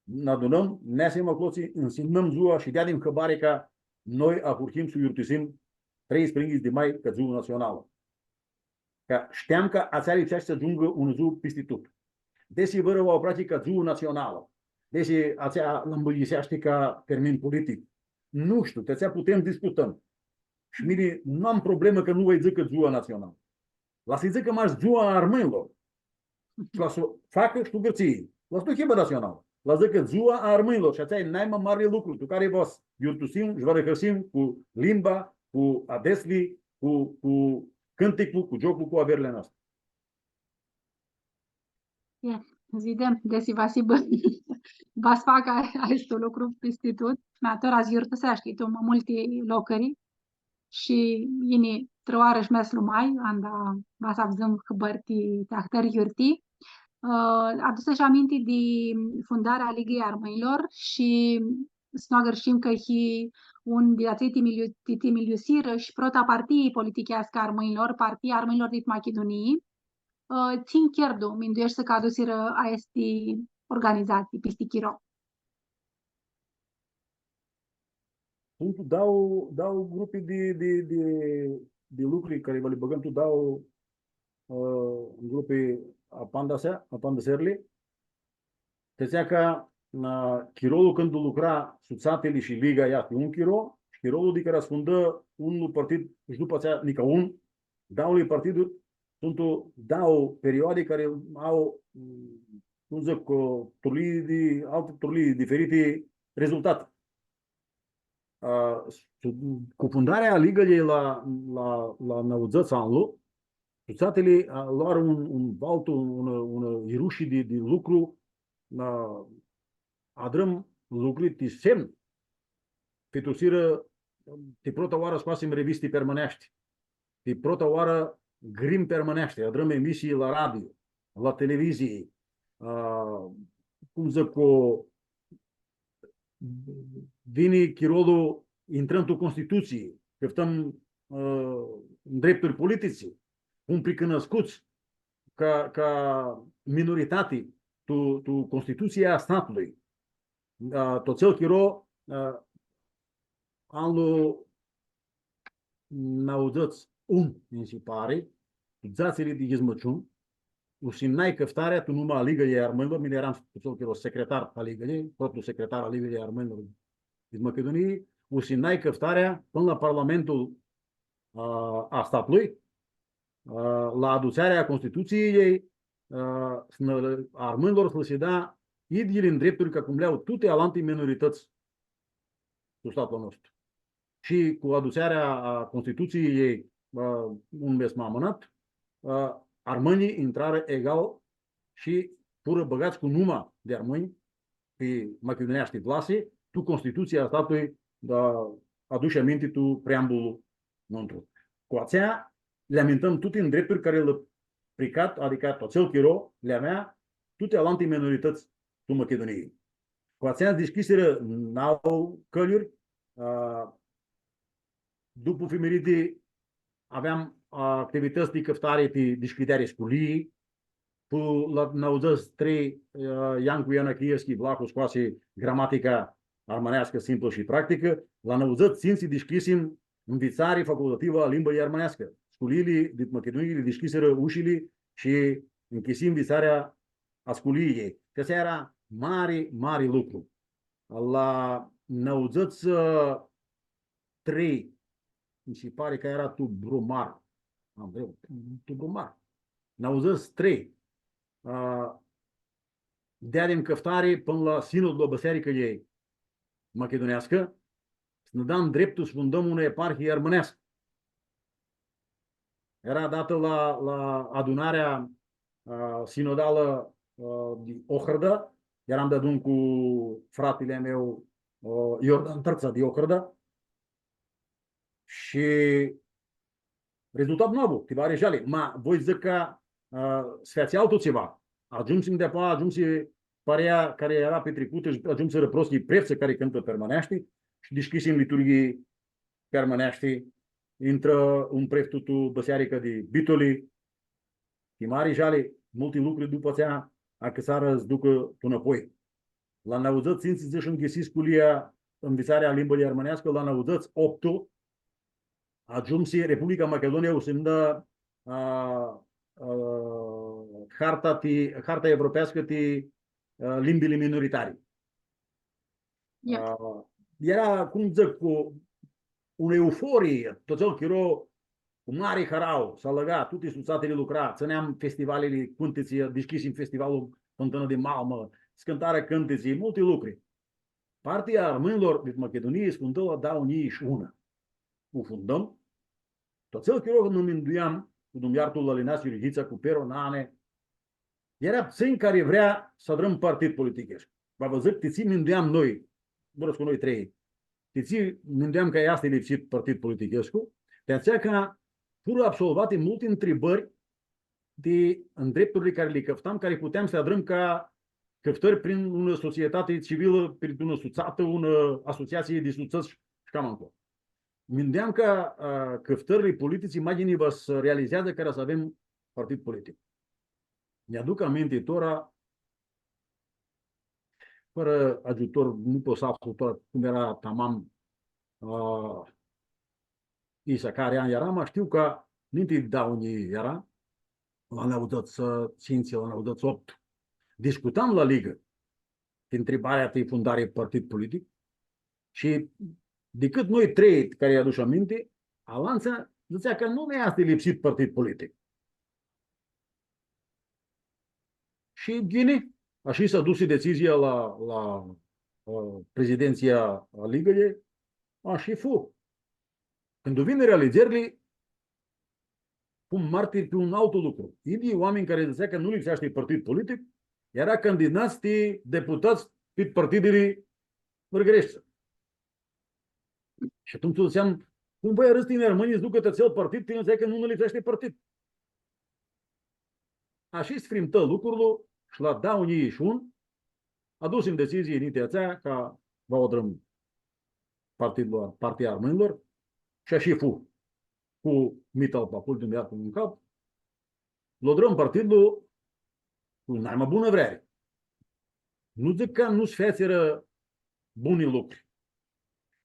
Nã adunãm, neasim aclotsi, nsimnãm dzua shi deadim hãbari cã noi ahurhim s-u yiurtisim treisprãyinghits di mai ca dzuã natsionalã. Cã shteam cã atsea lipseashti s-agiungã unã dzuã pisti tut. Desi vãrã u aproachi ca dzuã natsionalã. Desi atsea lã mbãlyiseashti ca termin politic. Nu shtiu, ti atsea putem s-discutãm. Shi mini nu am problemã cã nu va-lj dzãcã dzuã natsionalã. La s-lji dzãcã mash dzuã a armãnjlor. Shi la s-u facã shi tu Gãrtsii. La s-nu hibã natsionalã. La s-dzãcã dzuã a armãnjlor. Shi atsea e nai ma marli lucru, tu cari va s-yiurtusim shi va rãhãrsim cu limba, cu adetsli, cu, cu cãnticlu, cu gioclu, cu averli a noasti. E, s-videm, desi va s-hibã, va s-facã a-, aestu lucru pisti tut. Ma tora s-yiurtuseashti tu ma multi locuri. Shi yini trã oarã shi meslu mai, anda va s-avdzãm hãbãri ti, ti ahtãri yiurtii. Ã, aduseshi aminti di fundarea a Ligãljei Armãnjlor shi s-nu agãrshim cã hii un di atselj tsi timiliu-, tsi timiliusirã shi prota partii politicheascã a armãnjlor, Partia Armãnjlor dit Machidunii. Ã, tsi ncherdu mindueshti cã adusirã aesti organizatsii pisti chiro? Suntu dauã, dauã grupi di, di, di, di lucri cari va li bãgãm tu dauã, ã, grupi apandisea, apandiserli. Ti atsea cã, ã, chirolu cãndu lucra sutsatili shi liga easti un chiro, shi chirolu di cari s-fundã unlu partid shi dupã atsea nica un, dauli partiduri, suntu dauã perioadi cari au, cum dzãc, cu turlii di, alti turlii diferiti rezultati. Ã, cu fundarea a Ligãljei la, la, la nauãdzãts anlu, sutsatili, ã, loarã un, un valtu, un, un irushi di, di lucru, ã, adrãm lucri ti semnu. Pitusirã, ti prota oarã scoasim revisti pi armãneashti. Ti prota oarã grim pi armãneashti, adrãm emisii la radio, la televizii, ã, cum dzãc, cu, vini chirolu, intrãm tu Constitutsii, cãftãm, ã, ndrepturi politici, cum pricãnãscuts ca, ca minoritati tu, tu Constitutsia a statlui. Ã, tu atsel chiro, ã, anlu nauãdzãts un, nji si pari, tu dzatsi di Yizmãciun, u simnai cãftarea tu numa a Ligãljei Armãnjlor, mini earam tu atsel chiro secretar a Ligãljei, protlu secretar a Ligãljei Armãnjlor dit Machidunii, u simnai cãftarea pãnã la Parlamentul, ã, a statlui, ã, la adutsearea a Constitutsiljei, ã, s-nã, armãnjlor s-lã si da idyili ndrepturi ca cum li au tuti alanti minoritãts tu statlu a nostru. Shi cu adutsearea a Constitutsiljei, ã, un mes ma amãnat, ã, armãnjlji intrarã egal shi furã bãgats cu numa di armãnj pi machiduneashti vlasi, tu Constitutsia a statlui, da, adush aminti tu preambulu nuntru. Cu atsea, li amintãm tuti ndrepturi cari lã pricat, adicã tu atsel chiro, li avea tuti alanti minoritãts tu Machidunii. Cu atsea s-dishcljisirã nauã cãljuri, ã, dupu fimiriti, aveam, a, activitãts di cãftari ti dishcljideari sculii, pu la nauãdzãts trei, a, Iancu Ianachieschi Vlahu scoasi gramatica armãneascã simplã shi practicã, la nauãdzãts tsintsi dishcljisim nvitsari facultativã a limbãljei armãneascã. Sculiili dit Machidunii li dishcljisirã ushili shi nchisi nvitsarea a sculiiljei. Cã atsea eara mari, mari lucru. La nauãdzãts trei, mi si pari cã eara tu Brumar. Andreu, tu Brumar. Nauãdzãts trei, a, deadim cãftari pãnã la Sinodlu a Bãsearicãljei Machiduneascã, s-nã da ndreptul s-fundãm unã eparhii armãneascã. Eara datã la, la adunarea, a, sinodalã, a, di Ohrãda. Earam deadun cu fratili a meu, a, Iordan Tãrtsa di Ohrãda. Shi rezultat nu avu, ti bari jali. Ma, voi dzãc cã, a, s-featsi altu tsiva. Agiumsim di-apoea, agiumsi parea cari eara pitricutã shi agiumsirã prostsãlji preftsã cari cãntã pi armãneashti shi dishcljisim liturghii pi armãneashti, intrã un preftu tu bãsearicã di Bitoli, ti mari jali, multi lucri dupã atsea acãtsarã s-ducã tu nãpoi. La nauãdzãts tsintsi dzãsh nchisi sculia, nvitsarea a limbãljei armãneascã, la nauãdzãts optu, agiumsi Republica Machidunia u simnã, a, a, harta ti, harta evropeascã ti, a, limbili minoritari. Ia. A, eara, cum dzãc, cu unã euforii, tu atsel chiro, cu mari harauã, s-alãga, tuti sutsatili lucra, tsãneam festivalili, cãntitsi, dishcljisim festivalul Fãntãna di Malmã, s-cãntarã cãntitsi, multi lucri. Partea a armãnjlor dit Machidunii s-fundã la dauã njilji shi unã. U fundãm, tu atsel chiro nã minduiam cu Dumnidzã, la Linasi Iurghitsa, cu Pero Nane, eara ptsãnj cari vrea s-adrãm partid politichescu. Va vã dzãc ti tsi minduiam noi, zburãscu noi trei, ti tsi minduiam cã easti lipsit partid politichescu, ti atsea cã furã absolvati multi ntribãri di ndrepturli cari li cãftam, cari puteam s-li adrãm ca cãftãri prin unã societati civilã, prin unã sutsatã, unã asociatsii di sutsãts shi cama ncolo. Minduiam cã, a, cãftãrli politici ma ghini va s-realizeadzã cara s-avem partid politic. Nj-aduc aminti tora, fãrã agiutor, nu pot s-aflu tora cum eara tamam, a, isa cari an eara, ma shtiu cã ninti di dauã njilji eara, la nauãdzãts tsintsi, la nauãdzãts optu. Discutam la ligã ti ntribarea ti fundari partid politic shi dicãt noi trei cari adush aminti, alantsã dzãtsea cã nu nã easti lipsit partid politic. Shi ghini, ashi s-adusi decizia la, la, ã, prezidentsia a Ligãljei, ashi fu. Cãndu vinirã alidzerli, fum martiri pi un altu lucru. Idyilji oaminj cari dzãtsea cã nu lipseashti partid politic, eara candidats ti deputats pi partidili vãrgãreshti. Shi atumtsea dzãtseam, cum voi arãdz tini armãnjlji s-ducã ti atsel partid, tini dzãtseai cã nu nã lipseashti partid. Ashi s-frimtã lucrul shi la dauã njilji shi unu, adusim decizii ninti atsea ca va u adrãm partidlu, Partia Armãnjlor, shi ashi fu. Cu Mital Papul di un iartu un cap, lu adrãm partidlu cu naima bunã vreari. Nu dzãc cã nu s-featsirã buni lucri.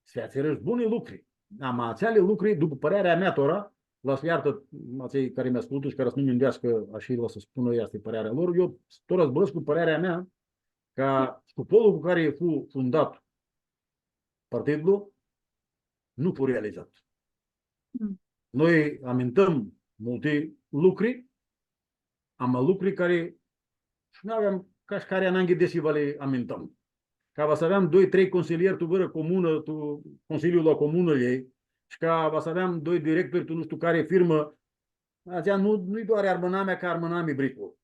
S-featsirã shi buni lucri. Ama atseali lucri, dupã pãrearea mea, tora, la s-ljartã atselj cari mi ascultã shi cari s-nu mindueascã ashi, la s-spunã, easti pãrearea lor, eu tora zburãscu cu pãrearea mea, cã scupolu cu cari fu fundat partidlu nu fu realizat. Mm. Noi amintãm multi lucri, ama lucri cari shi nu aveam cash cari ananghi desi va li amintãm. Ca va s-aveam doi, trei consilieri tu vãrã comunã, tu Consiliul la Comunã a ljei, shi ca va s-aveam doi directori tu nu shtiu cari firmã, atsea nu, nu-i doari armãnamea, cã armãnami briclu.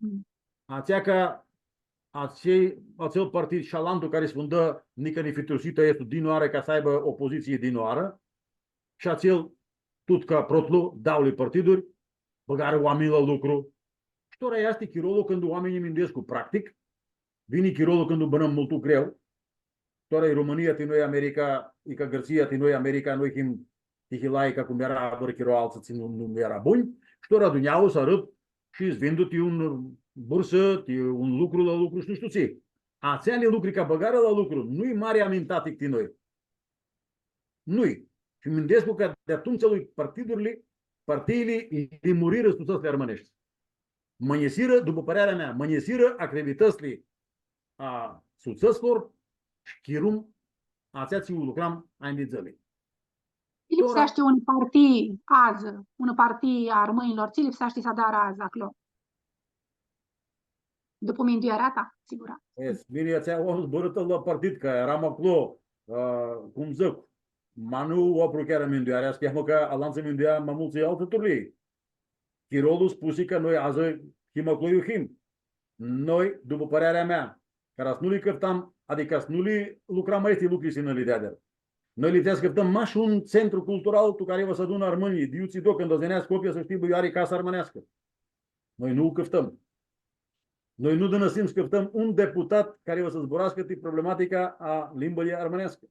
Mm. Atsea cã atsei, atsel partid shi alantu cari s-fundã, nica nifitrusitã easti dinãoarã ca s-aibã opozitsii dinãoarã, shi atsel tut ca protlu, dauli partiduri, bãgarã oaminj la lucru. Shi tora easti chirolu cãndu oaminjlji minduescu practic, vini chirolu cãndu bãnãm multu greu, tora e Romãnia, ti noi America, e ca Gãrtsia, ti noi America, noi him ti hilai ca cum eara vãrã chiro altsã tsi nu, nu eara bunj, shi tora dunjaua s-arãd shi s-vindu ti un bursã, ti un lucru la lucru, shi nu shtiu tsi. Atseali lucri ca bãgarã la lucru, nu-i mari amintatic ti noi. Nu-i. Shi minduescu cã di atumtsea lui partidurli, partiili li murirã sutsãtsli armãneshti. Mãnjisirã, dupã pãrearea mea, mãnjisirã activitãtsli a sutsãtslor shi chirum atsea tsi u lucram anj di dzãli. Tsi lipseashti unã partii adzã, unã partii a armãnjlor, tsi lipseashti s-adarã adzã aclo? Dupã minduearea ta, sigura. Es, mini atsea u am zburãtã la partid, cã eram aclo, ã, cum dzãc, ma nu u apruchearã minduearea, s-cheamã cã alantsã minduea ma multsã altã turlii. Chirolu spusi cã noi adzã him aclo iu him. Noi, dupã pãrearea mea, cara s-nu li cãftam, adicã s-nu li lucram aesti lucri s-nã li deadirã. Noi lipsea s-cãftãm mash un centru cultural tu cari va s-adunã armãnjlji, di iutsido, cãndu va s-yinea Scopia, s-shtii, bã, iu ari casã armãneascã. Noi nu u cãftãm. Noi nu dãnãsim s-cãftãm un deputat cari va s-zburascã ti problematica a limbãljei armãneascã.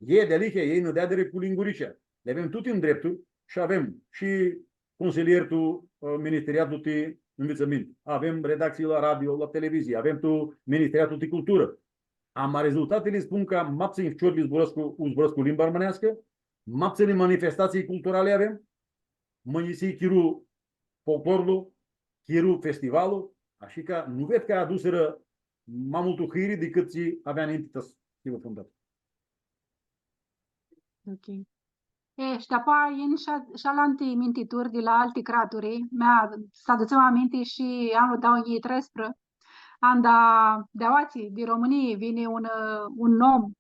E, dealihea, elj nã deadirã cu linguricea. Li avem tuti ndrepturi shi avem shi consilieri tu, ã, Ministeriatul ti Nvitsãminti. Avem redactsii la radio, la televizii, avem tu Ministeriatul ti Culturã. Ama rezultatili spun cã ma ptsãn ficiorlji zburãscu, u zburãscu limba armãneascã, ma ptsãni manifestatsii culturali avem, mãnjisii chiru folclorlu, chiru festivalu, ashi cã nu ved cã adusirã ma multu hãiri dicãt tsi avea ninti ta s-hibã fundat. Ok. E, shi dapoaia yin shi a-, shi alanti mintituri di la alti craturi. Mea, s-adutsem aminti shi anlu dauã njilji treisprã, anda di aoatsi, di Romãnii, vini un, un om,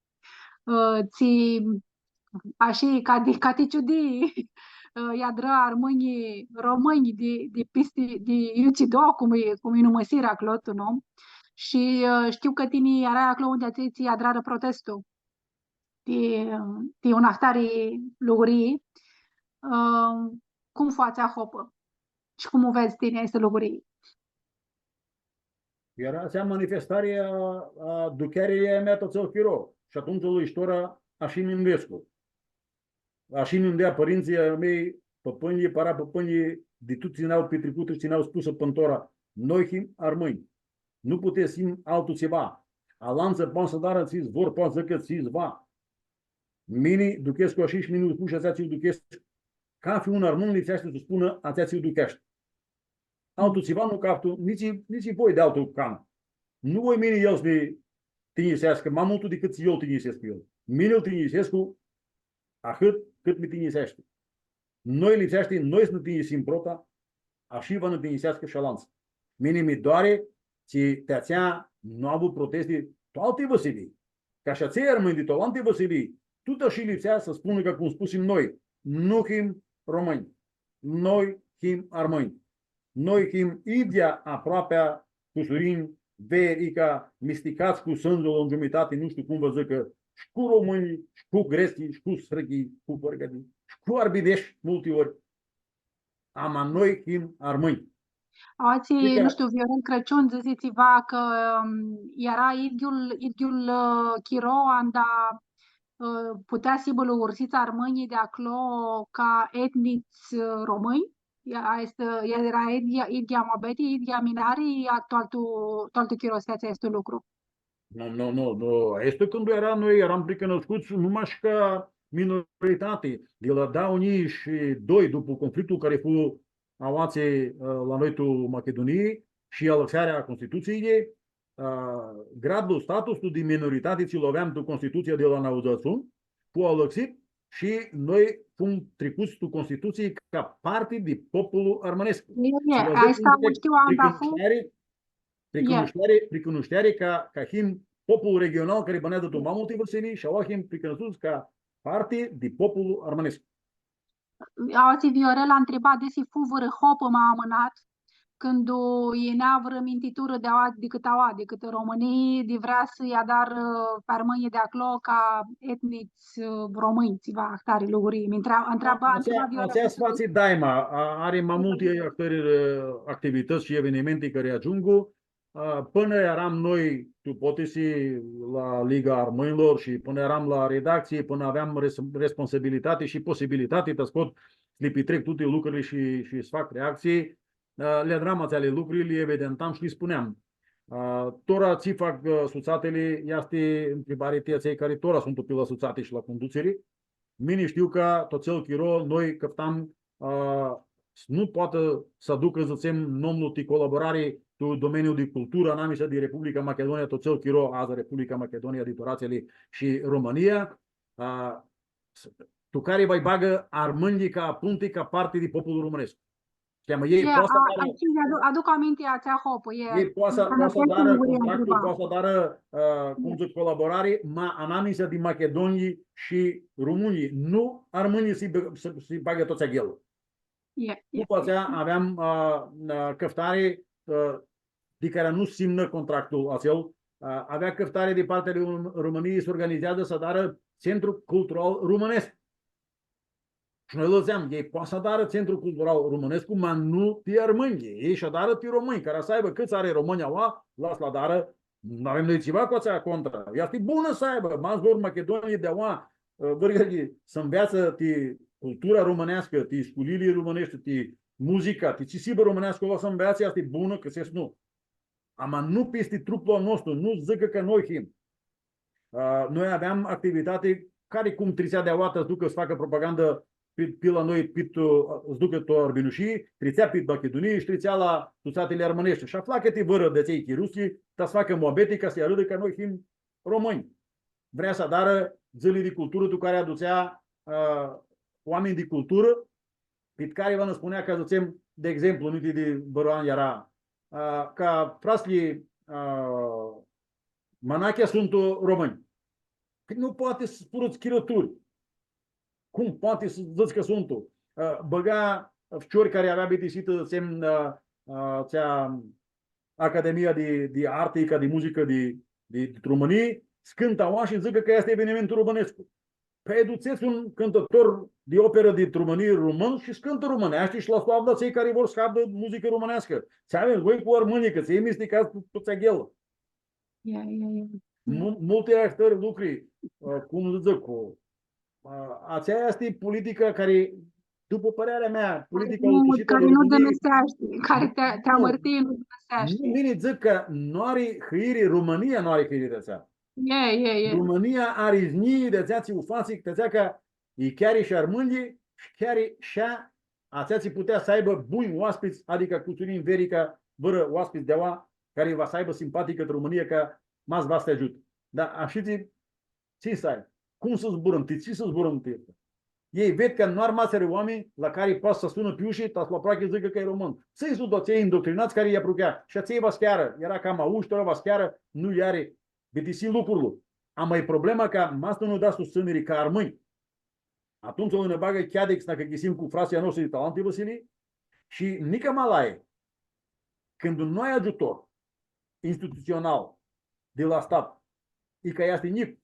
ã, tsi, ashi, ca di, ca ti ciudii, ã, lj-adrã armãnjlji romãnj di, di pisti, di iutsido, cum e, cum e numãsirã aclo, tu, nu? Shi, ã, shtiu cã tini earai aclo unã di atselj tsi adrarã protestul ti, ti unã ahtari lugurii, ã, cum fu atsea hopã? Shi cum u vedz tini aestã lugurii? Eara atsea manifestari a, a ducheariljei a mea tu atsel chiro. Shi atumtsea, la istoria, ashi minduescu. Ashi nj-minduea pãrintsãlj a mei, pãpãnjlji, parapãpãnjlji, di tut tsi nj-au pitricutã shi tsi nj-au spusã pãn tora. Noi him armãnj. Nu putem s-him altu tsiva. Alantsã poati s-adarã tsi vor, poati s-dzãcã tsi va. Mini duchescu ashi shi mini u spun shi atsea tsi u duchescu. Cafi un armãn lipseashti s-spunã atsea tsi u ducheashti. Altu tsiva nu caftu, nitsi, nitsi voi di altu canã. Nu voi mini el s-mi tinjiseascã ma multu dicãt tsi eu tinjisescu el. Mini lu tinjisescu ahãt cãt mi tinjiseashti. Noi lipseashti, noi s-nã tinjisim prota, ashi va nã tinjiseascã shi alantsã. Mini mi doari tsi ti atsea nu avu protesti tu alti vãsilii. Ca shi atselj armãnj di tu alanti vãsilii, tut ashi lipsea s-spunã ca cum spusim noi, nu him romãnj, noi him armãnj. Noi him idyea aproapea cusurinj, veri, ica misticats cu sãndzlu la ngiumitati, nu shtiu cum va dzãcã, shi cu romãnjlji, shi cu gretslji, shi cu sãrghii, shi cu vãrgãdii, shi cu arbideshi, multi ori. Ama noi him armãnj. Aoatsi, shtii cã, nu shtiu, Viorel Crãciun dzãsi tsiva cã, ãm, eara idyiul, idyiul, ã, chiro, anda, ã, putea s-hibã lugursits armãnjlji di aclo ca etnits, ã, romãnj. Ea, aestã, ea eara idyea, idyea muabeti, idyea minari, ea tu altu, tu altu chiro s-featsi aestu lucru. Nu, nu, nu, nu. Aestã cãndu eara, noi earam pricunuscuts numash ca minoritati. Di la dauã njilji shi doi, dupã conflictul cari fu aoatsi, ã, la noi tu Machidunii shi alãxearea a Constitutsiei, ã, gradlu, statuslu di minoritati tsi lu aveam tu Constitutsia di la nauãdzãts shi unu, fu alãxit shi noi fum tricuts tu Constitutsii ca parti di populu armãnescu. E, e, shi va dzãc aestã direct, u shtiu, anda fu. Pricunushteari, pricunushteari, pricunushteari ca, ca him popul regional cari bãneadzã tu ma multi vãsilii shi aua him pricunuscuts ca parti di populu armãnescu. Aoatsi Viorel ntriba desi fu vãrã hopã ma amãnat, cãndu yinea vãrã mintiturã di aua, dicãt aua, dicãt Romãnii, di vrea s-lji adarã pi armãnjlji di aclo ca etnits, ã, romãnj, tsiva ahtari lugurii. Mi ntra-, ntribã, atsea, ntribã Viorel. Atsea s-fatsi daima, a, ari ma multi ahtãri, ã, activitãts shi evenimenti cari agiungu, a, pãnã earam noi, tu ipotezi, la Liga Armãnjlor shi pãnã earam la redactsii, pãnã aveam res-, responsabilitati shi posibilitati ta s-pot s-li pitrec tuti lucrili shi, shi s-fac redactsii, a, li adram atseali lucri, li evidentam shi li spuneam. A, tora tsi fac, a, sutsatili, easti ntribari ti atselj cari tora suntu pi la sutsati shi la cundutsiri. Mini shtiu cã tu atsel chiro noi cãftam, a, s-, nu poati s-aducã, dzãtsem, nomlu ti colaborari tu domeniul di culturã, anamisa di Republica Machidunia, tu atsel chiro, adzã Republica Machidunia, di tora atseli shi Romãnia, a, s-, tu cari va-lj bagã armãnjlji ca apunti, ca parti di populu romãnescu. Cama elj E, poati s-adarã, atsea, adu-, aduc aminti atsea hopã, e, elj poati s-, poati s-adarã contractul, poati s-adarã, ã, cum dzãc, colaborari, ma anamisa di machidonjlji shi rumunjlji, nu armãnjlji s-lji bã-, s-, s-lji bagã tu atsea ghelã. E, e. Dupã atsea aveam, ã, ã, cãftari, ã, di cari nu simnã contractul atsel, ã, avea cãftari di partea di Rum-, Romãnii, s-organizeadzã s-adarã Centru Cultural Romãnescu. Shi noi lã dzãtseam, elj poati s-adarã Centru Cultural Romãnescu, ma nu ti armãnj, elj s-adarã ti romãnj, cari s-aibã cãts ari romãnj aua, la s-lã adarã, nu avem noi tsiva cu atsea contra. Easti bunã s-aibã, ma zbor machidonjlji di aua, ã, vãrgãlji s-nveatsã ti cultura romãneascã, ti sculiili romãneshti, ti muzica, ti tsi s-hibã romãneascã, la s-nveatsã, easti bunã, cã s-nu. Ama nu pisti truplu a nostru, nu dzãcã cã noi him. A, noi aveam activitati cari cum tritsea di aua ta s-ducã s-facã propagandã pi, pi la noi, pi tu, s-ducã tu Arbinushii, tritsea pi Machidunii shi tritsea la sutsatili armãneshti. Shi afla cãti vãrã di atselj chirutslji, ta s-facã muabeti ca s-lji arãdã cã noi him romãnj. Vrea s-adarã dzãli di culturã, tu cari adutsea, a, oaminj di culturã, pit cari va nã spunea cã, dzãtsem, di exemplu, ninti di vãrã an eara, a, cã fratslji, a, Manachea suntu romãnj. Cã nu poati s-purãts chirãturi. Cum poati s-dzãts cã suntu? A, bãga ficiori cari avea bitisitã, dzãtsem, a, a, atsea Academia di, di Arti, ca di muzicã di, di, di Romãnii, s-cãntã aua shi dzãcã cã easti evenimentul romãnescu. Pãi, dutsets un cãntãtor di operã di Romãnii romãn shi s-cãntã romãneashti shi la s-u avdã atselj cari vor s-avdã muzicã romãneascã. Tsi avets voi cu armãnjlji, cã tsi misticats tu, tu atsea ghelã. Ia, ia, ia. Mu-, multi ahtãri lucri, ã, cum s-dzãc, cu, ã, atsea easti politica cari, dupã pãrearea mea, politica nu, autãrshitã a cari nu Romãniei dãnãseashti, cari ti, ti amãrtii, nu dãnãseashti. Nu, mini dzãc cã nu ari hãiri, Romãnia nu ari hãiri di atsea. E, e, e. Romãnia ari znjii di atsea tsi u fatsi, di atsea cã lji cheari shi armãnjlji, shi cheari shi atsea tsi putea s-aibã bunj oaspits, adicã cu Cusurin Verica, vãrã oaspits di aua, cari va s-aibã simpaticã cãtrã Romãnia, cã ma s-va s-ti agiutã. Da, ashitsi, tsi s-ai? Cum s-zburãm? Ti tsi s-zburãm ti? Elj ved cã nu armasirã oaminj la cari poati s-sunã pi ushi, ta s-lu aproachi s-dzãcã cã e romãn. Tsi suntu atselj indoctrinats cari lji apruchea? Shi atselj va s-chearã, eara cama ushi, tora va s-chearã, nu lj-ari, bitisi lucrul. Ama e problema cã ma s-nu nã da sustsãniri ca armãnj. Atumtsea nã bagã cheadic s-nã achicãsim cu fratslji a noshtri di alanti vãsilii shi nica ma lai, cãndu nu ai agiutor institutsional di la stat, i cã easti njic,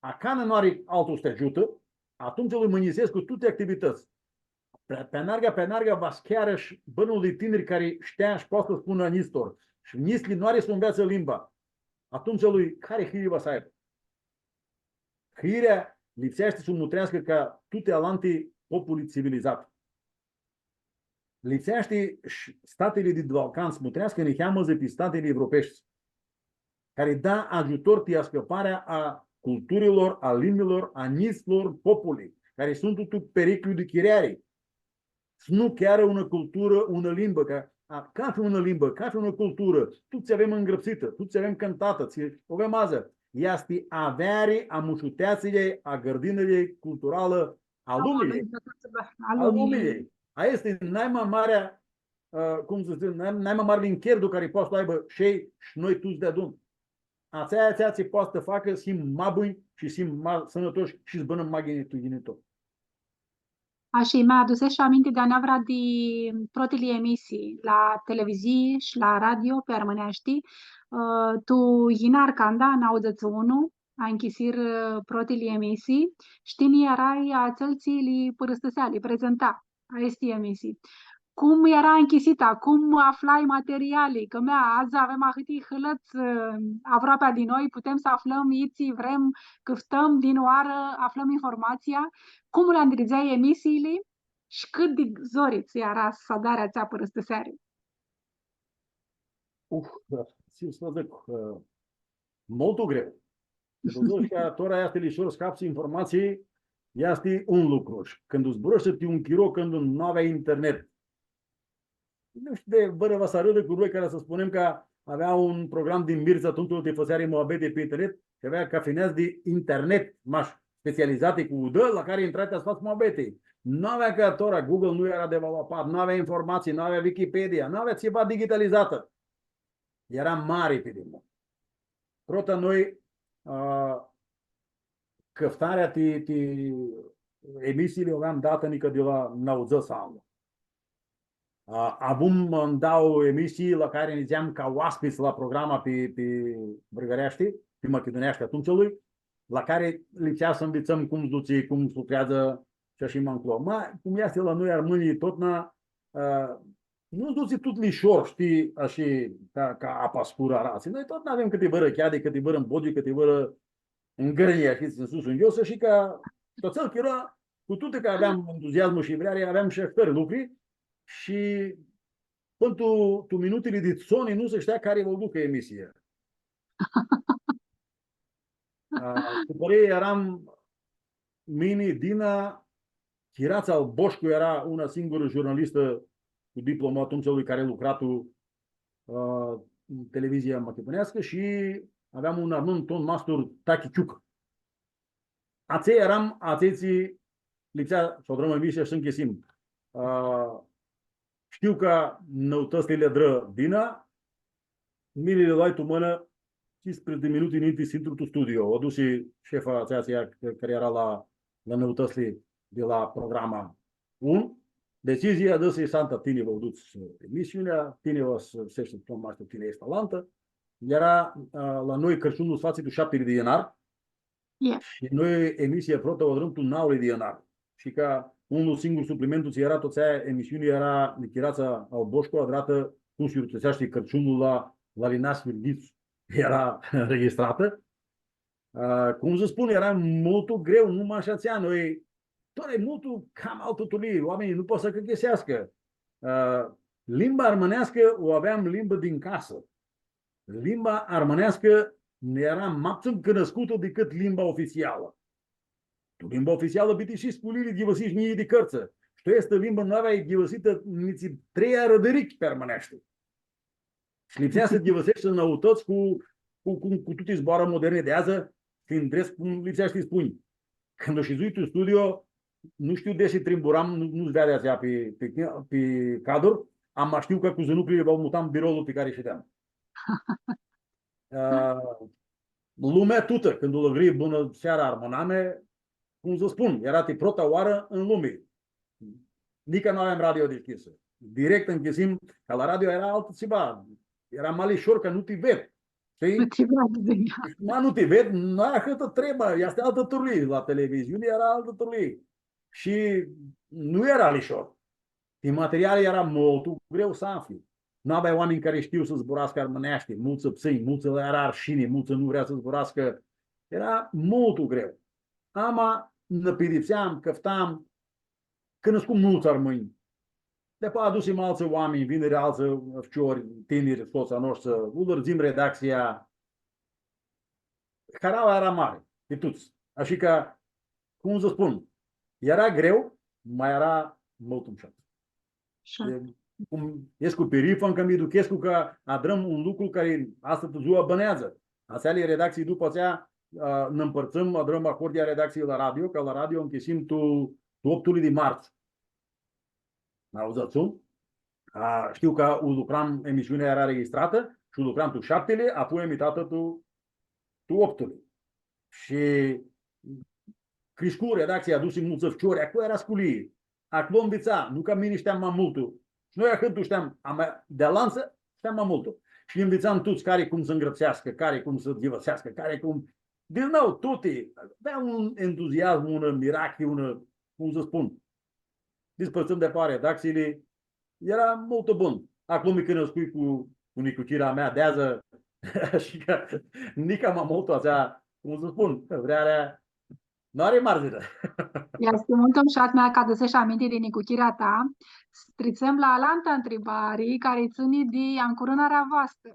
acana nu ari altu s-ti agiutã, atumtsea lu mãnjisescu tuti activitãts. Pi, pi anarga, pi anarga va s-chearã shi bãrnul di tiniri cari shtea shi poati s-spunã a njitslor. Shi njitslji nu ari s-u nveatsã limba. Atumtsea lui, cari hãiri va s-aibã? Hãirea lipseashti s-u mutreascã ca tuti alanti populi tsivilizati. Lipseashti shi statili di Balcan s-mutreascã niheamã dzãc pi statili evropeshti, cari da agiutor ti ascãparea a culturilor, a limbilor, a njitslor populi, cari suntu tu periclu di chireari. S-nu chearã unã culturã, unã limbã, ca, a, cafi unã limbã, cafi unã culturã, tut tsi avem ngrãpsitã, tut tsi avem cãntatã, tsi u avem adzã, easti aveari a mushuteatsiljei, a gãrdinãljei culturalã a lumiljei. A lumiljei. Aestã easti nai ma marea, ã, cum s-dzãc, nai, nai ma marli ncherdu cari poati s-lu aibã shi elj shi noi tuts deadun. Atsea, atsea tsi poati s-facã s-him ma bunj shi s-him ma sãnãtoshi shi s-bãnãm ma ghini tu ghini tut. Ashi, mi-aduseshi aminti di aneavra di protili emisii la televizii shi la radio pi armãneashti, ã, tu Inar canda, nauãdzãtsi unu, anchisirã, ã, protili emisii, shi tini earai atsel tsi li pãrãstãsea, li prezenta aesti emisii. cum eara nchisita, cum aflai materiali, cã mea, adzã avem ahãti hãlãts, ã, aproapea di noi, putem s-aflãm itsi vrem, cãftãm, dinãoarã aflãm informatsia, cum li andridzeai emisiili shi cãt di zori tsã eara s-adari atsea pãrãstãseari? Uf, da, tsi s-dzãc, ã, multu greu. Cãndu dzãts cã tora easti lishor s-cafts informatsii, easti un lucru. Shi cãndu zburãshti ti un chiro cãndu nu avea internet, nu shtiu di vãrã va s-arãdã cu noi cari s-spunem cã avea un program di mirtsã, atumtsea ti fãtseari muabeti pi internet, cã avea cafineadz di internet, mash, specializati cu udã, la cari intrai ta s-fats muabeti. Nu avea cã tora, Google nu eara developat, nu avea informatsii, nu avea Wikipedia, nu avea tsiva digitalizatã. Eara mari pi di mult. Prota noi, ã, cãftarea ti, ti emisiili u aveam datã nica di la nauãdzãts anlu. Ã, avum ndauã emisii la cari nidzeam ca oaspits la programa pi, pi vãrgãreashti, pi machiduneashti atumtsealui, la cari lipsea s-nvitsãm cum s-dutsi, cum s-lucreadzã shi ashi ma nclo. Ma, cum easti la noi armãnjlji, totna, ã, nu s-dutsi tut lishor, shtii, ashi, ca, ca apa scurã aratsi. Noi totna avem cãti vãrã cheadi, cãti vãrã mpodzi, cãti vãrã ngãrnji, shtii, tu sus, tu nghios, shi ca, tu atsel chiro, cu tuti cã aveam entuziasmul shi vrearea, aveam shi ahtãri lucri shi pãnã tu, tu minutili di soni nu s-shtea cari va u ducã emisia. Ã, cu pãrei earam mini, Dina, Chiratsa al Boshcu eara unã singurã jurnalistã cu diplomã atumtsealui cari lucra tu, ã, televizia machiduneascã shi aveam un armãn ton mastur, Tachi Ciucã. Atselj earam, atselj tsi lipsea s-u adrãm emisia shi s-nchisim. Ã, shtiu cã nãutãtsli li adrã Dina, mini li loai tu mãnã tsisprãdzatsi minuti ninti s-intru tu studio. U adusi shefa atsea, atsea cari eara la, la nãutãtsli di la programa unu. Decizia, dzãsi: „Santa, tini va u duts emisiunea, tini va s-, s-eshti tu mastur, tini eshti alantã.” Eara, ã, la noi Crãciunlu s-fatsi tu shaptili di ianar, Yes. Shi noi emisia prota u adrãm tu nauli di ianar. Shi ca unlu singur suplimentu tsi eara tu atsea emisiuni eara Chiratsa al Boshcu, adratã cum s-yiurtiseashti Crãciunlu la, la Linash Virghitsu. Eara registratã. Ã, cum s-spun, eara multu greu, nu mash atsea, noi, tora e multu cama altã turlii, oaminjlji nu pot s-acãchiseascã. Ã, limba armãneascã u aveam limbã di casã. Limba armãneascã nã eara ma putsãn cunuscutã dicãt limba ofitsialã. Tu limba ofitsialã, biti, shi sculiili ghivãsishi njilji di cãrtsã. Shi tu aestã limbã nu aveai ghivãsitã nitsi trei arãdãrichi pi armãneashti. Shi lipsea s-ghivãseshti nãutãts cu, cu, cu, cu tuti zboarã moderni di adzã, s-li ndrepts cum lipsea s-li spunj. Cãndu shidzui tu studio, nu shtiu desi trimburam, nu, nu s-veadi atsea pi, pi, pi cadru, ama shtiu cã cu zãnucljili va mutam birolu pi cari shideam. Ã, lumea tutã, cãndu lã gri bunã seara armãnami, cum s-spun, eara ti prota oarã tu lumi. Nica nu aveam radio dishcljisã. Direct nchisim, cã la radio eara altã tsiva. Eara ma lishor cã nu ti ved. Shtii? Nu ti ved, da. Ma nu ti ved, nu ai ahãtã tribã, easti altã turlii. La televiziuni eara altã turlii. Shi nu eara lishor. Ti materiali eara multu greu s-afli. Nu aveai oaminj cari shtiu s-zburascã armãneashti, multsã psãnj, multsã lã eara arshini, multsã nu vrea s-zburascã. Eara multu greu. Ama nã pidipseam, cãftam, cunuscum multsã armãnj. Dapoaia adusim altsã oaminj, vinirã altsã ficiori, tiniri, sots a noshtri, u lãrdzim redactsia. Haraua eara mari, ti tuts. Ashi cã, cum s-spun, eara greu, ma eara multu mushat. Shi e, cum escu pirifan cã mi duchescu cã adrãm un lucru cari astã dzua bãneadzã. Atseali redactsii dupã atsea, ã, nã mpãrtsãm, adrãm acordia redactsii la radio, cã la radio nchisim tu, tu optuli di marts. Nauãdzãts shi unu. A, shtiu cã u lucram, emisiunea eara registratã shi u lucram tu shaptili, apoia emitatã tu, tu optuli. Shi criscu redactsia, adusi multsã ficiori, aclo eara sculii. Aclo nvitsa, nu cã mini shteam ma multu. Shi noi ahãntu shteam, ama di alantsã shteam ma multu. Shi nvitsam tuts cari cum s-ngrãpseascã, cari cum s-ghivãseascã, cari cum, din nou, tuti. Avea un entuziasm, unã mirachi, unã, cum s-spun. Dispãrtsãm dapoaia redactsiili, eara multu bun. Aclo mi cunuscui cu, cu nicuchira mea di adzã, shi cã nica ma multu atsea, cum s-spun, vrearea n-ari mardzinã. Easti multu mushat, mea, cã aduseshi aminti di nicuchira ta. S-tritsem la alantã ntribari, cari tsãni di ancurunarea voastrã,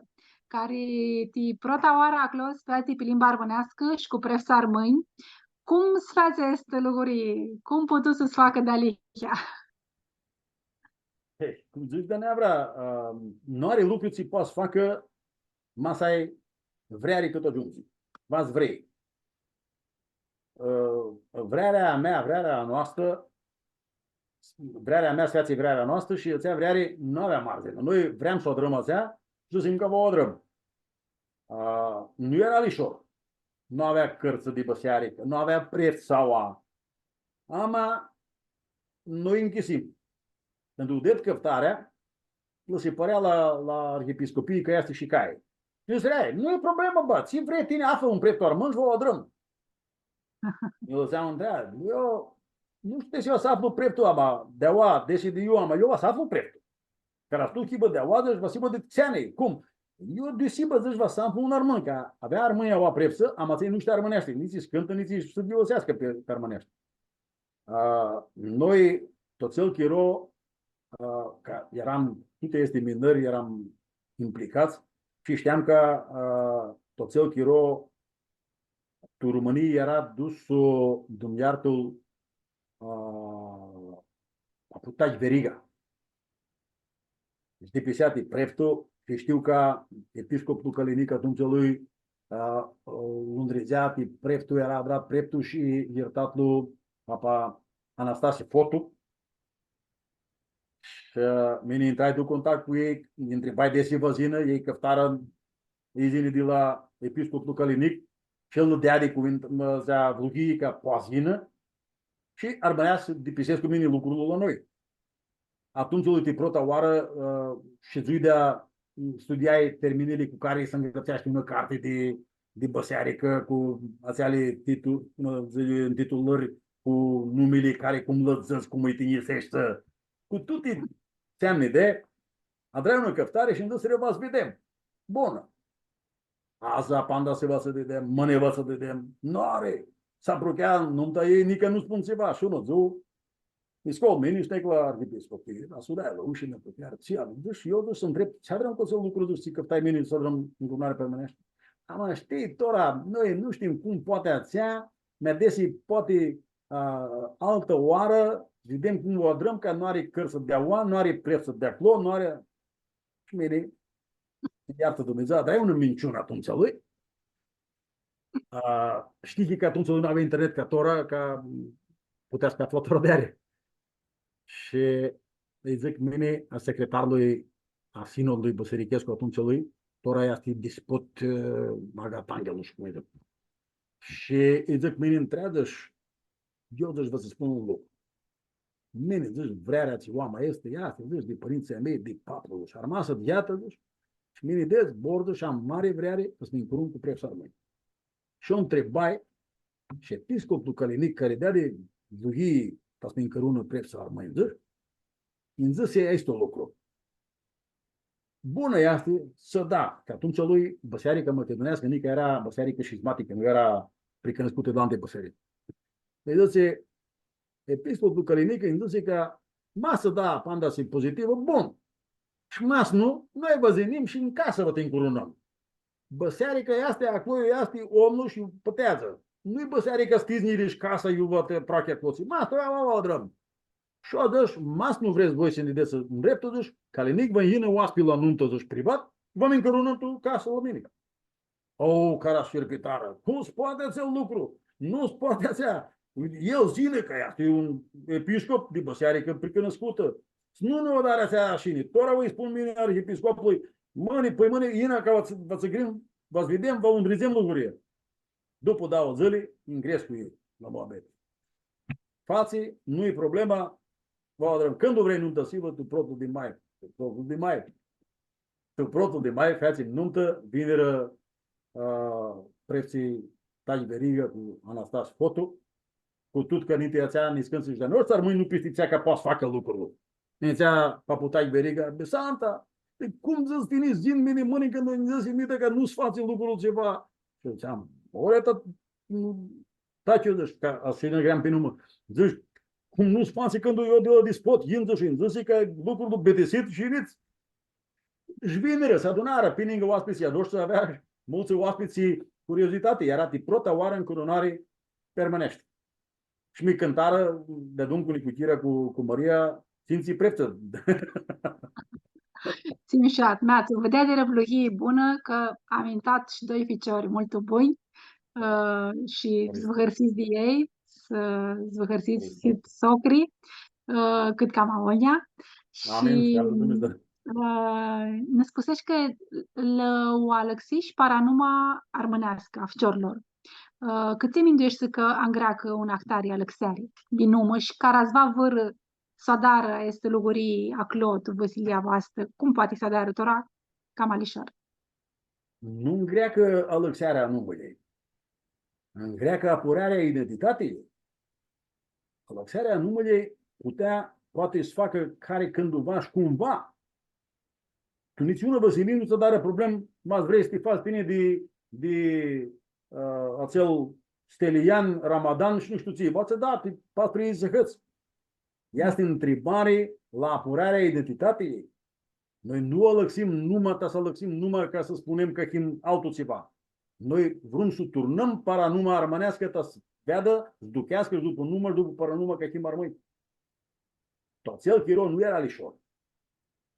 cari ti prota oarã aclo s-featsi pi limba armãneascã shi cu prefts armãnj. Cum s-featsi aestã lucru? Cum putu s-facã dealihea? He, cum dzãts, Daniabra, ã, nu ari lucru tsi poati s-facã, ma s-ai vreari cãt agiundzi. Va s-vrei. Ã, vrearea mea, vrearea a noastrã, vrearea mea s-featsi vrearea a noastrã shi atsea vreari nu avea mardzinã. Noi vream s-u adrãm atsea shi dzãsim cã va u adrãm. Ã, nu eara lishor. Nu avea cãrtsã di bãsearicã, nu avea prefts aua. Ama noi nchisim. Cãndu u ded cãftarea, lã si pãrea la, la arhiepiscopii cã easti shi cai. Shi dzãsi, „Ai, nu e problemã, bã, tsi vrei tini, aflã un preftu armãn shi va u adrãm.” Eu dzãtseam, „Da, eu nu shtiu desi va s-aflu preftu, ama, di aua, desi di eu, ama, eu va s-aflu preftu. Cara s-hibã di aua, dzãsh, va s-hibã di xeani, cum? Eu di s-hibã, dzãsh, va s-aflu un armãn, cã avea armãnj aua preftsã, ama atselj nu shtea armãneashti, nitsi s-cãntã, nitsi s-ghivãseascã pi, pi armãneashti.” Ã, noi, tu atsel chiro, ã, cã earam, tuti aesti minãri, earam implicats shi shteam cã, ã, tu atsel chiro, tu Romãnii eara dus, ã, Dumnidzã ljartã-l, ã, Apu Tachi Veriga. Shi dipisea ti preftu, shi shtiu cã episcoplu Calinic atumtsea lui, ã, lu ndridzea ti preftu, eara adrat preftu shi ljirtatlu papa Anastasi Fotu. Shi, ã, mini intrai tu contact cu elj, lji ntribai desi va s-yinã, elj cãftarã izini di la episcoplu Calinic shi el lã deadi cuvint-, mã, dzãtsea, vluhii cã poati s-yinã. Shi armãnea s-dipisescu mini lucrul la noi. Atumtsea, ti prota oarã, ã, shidzui di, studiai terminili cu cari s-ngrãpseashti unã carti di, di bãsearicã, cu atseali titu-, cum dzãc, intitulãri, cu numili cari cum lã dzãts, cum lji tinjiseshti, cu tuti tsi am idei, adrai unã cãftari shi nji dzãsirã, va s-videm. Bunã. Adzã apandisi va s-videm, mãni va s-videm. Nu ari. S-apruchea numta, elj nica nu spun tsiva. Shi unã dzuã, mi scol mini shi neg la arhiepiscop, la sudai la ushi, nã apruchearã, tsi avem? Dzãsh, eu, dzãsh, s-ntreb, tsi adrãm cu atsel lucru, dzãsh, tsi cãftai mini s-adrãm ncrunari pi armãneashti? Ama, shtii, tora, noi nu shtim cum poati atsea, ma desi poati, a, altã oarã, videm cum u adrãm, cã nu ari cãrtsã di aua, nu ari preftsã di aclo, nu ari, shi mini, iartã Dumnidzã, dar e unã minciunã atumtsea lui. A, shtii cã atumtsea nu avea internet ca tora, cã putea s-aflã tora di ari. Shi lji dzãc mini a secretarlui a sinodlui bãsirichescu atumtsea lui, tora easti dispot, ã, Agatangelu, nu shtiu cum lji dzãc. Shi lji dzãc mini, ntreabã shi eu, dzãc, va s-spun un lucru. Mini, dzãc, vrearea tsi u am aestã, easti, dzãc, di pãrintsãlj a mei, di paplu, shi armasã di iatã, dzãc, shi mini di zbor, dzãc, shi am mari vreari s-mi ncrun cu preftsã armãnj. Shi eu ntribai shi episcoplu Calinic, cari deadi vluhii ta s-mi ncrunã preftsã armãnj, dzãc, nji dzãsi aestu lucru. Bunã easti s-da, cã atumtsea lui bãsearica machiduneascã nica eara bãsearicã shizmaticã, nu eara pricãnãscutã di alanti bãsearici. Lji dzãtsi, episcoplu Calinic nji dzãsi cã ma s-da apandisi pozitivã, bun. Shi ma s-nu, noi va s-yinim shi tu casã va ti ncurunãm. Bãsearica easti, aclo easti omlu shi pãteadzã. Nu-i bãsearica s-ti yizni shi casa, iu va ti aproachi aclo. Ma s-nu, va, va, va adrãm. Shi eu dzãsh, ma s-nu vrets voi s-nji dets ndreptul, dzãsh, Calinic va yinã oaspi la numtã, dzãsh, privat, va mi ncãrunã tu casã la mini. O, cara s-shirpitarã, cum s-poati atsel lucru? Nu s-poati atsea. El dzãsi cã easti un episcop di bãsearicã pricãnãscutã. S-nu nã u adari atsea shi mini. Tora lji spun mini arhiepiscoplui, mãni, pãi mãni, yinã cã va s-, va s-grim, va s-videm, va u ndridzem lucrurli. Dupã dauã dzãli, ngrescu elj la muabeti. Fatsi, nu-i problema, va u adrãm. Cãndu vrei numta s-hibã, tu protlu di mai. Tu protlu di mai. Tu protlu di mai featsim numtã, vinirã, ã, preftsãlj Tachi Veriga cu Anastas Fotu, cu tut cã ninti atsea niscãntsã shi di-a noshtri armãnj nu pistipsea cã poati s-facã lucrul. Nji dzãtsea Paputachi Veriga, „Bã, Santa, di cum dzãts tini, yin mini mãni cãndu nji dzãsi Mita cã nu s-fatsi lucrul tsiva?” Shi dzãtseam, „Ore, ta, nu, ta, ce dzãts, cã ashi nã gream pi numã.” Dzãc, „Cum nu s-fatsi cãndu eu di la dispot, yin, dzãc, shi nji dzãsi cã lucrul bitisit shi nits.” Shi vinirã, s-adunarã pi ningã oaspitslji a noshtri, avea multsã oaspits curiozitati, eara ti prota oarã ncurunari pi armãneashti. Shi mi cãntarã, deadun cu nicuchira, cu, cu Maria, tsintsi preftsã. Tsi mushat, Meatsu, vã deadi rãvlughii bunã, cã am intat shi doi ficiori multu bunj, ã, shi s-vã hãrsits di elj, s-, s-vã hãrsits shi socri, ã, cãt cama agonja. Amin, shi, Doamne Dumnidzã. Ã, nã spuseshi cã lã u alãxishi paranuma armãneascã a ficiorlor. Ã, cãtse mindueshti cã angreacã un ahtari alãxeari di numã shi cara s-va vãrã s-adarã aestã lugurii aclo, tu vãsilia voastrã, cum poati s-adarã tora cama lishor? Nu ngreacã alãxearea a numãljei. Ngreacã apurarea a identitatiljei. Alãxearea a numãljei putea, poati s-facã cari cãndu va shi cum va. Tu nitsiunã vãsilii nu tsã adarã problem, ma s-vrei s-ti fats tini di, di, ã, atsel Stelian, Ramadan shi nu shtiu tsi. Va tsã da, ti patru sãhãts. Easti ntribari la apurarea identitatiljei. Noi nu alãxim numa ta s-alãxim numa ca s-spunem cã him altu tsiva. Noi vrum s-u turnãm paranuma armãneascã ta s-veadã, s-ducheascã dupã numã, dupã paranuma cã him armãnj. Tu atsel chiro nu eara lishor.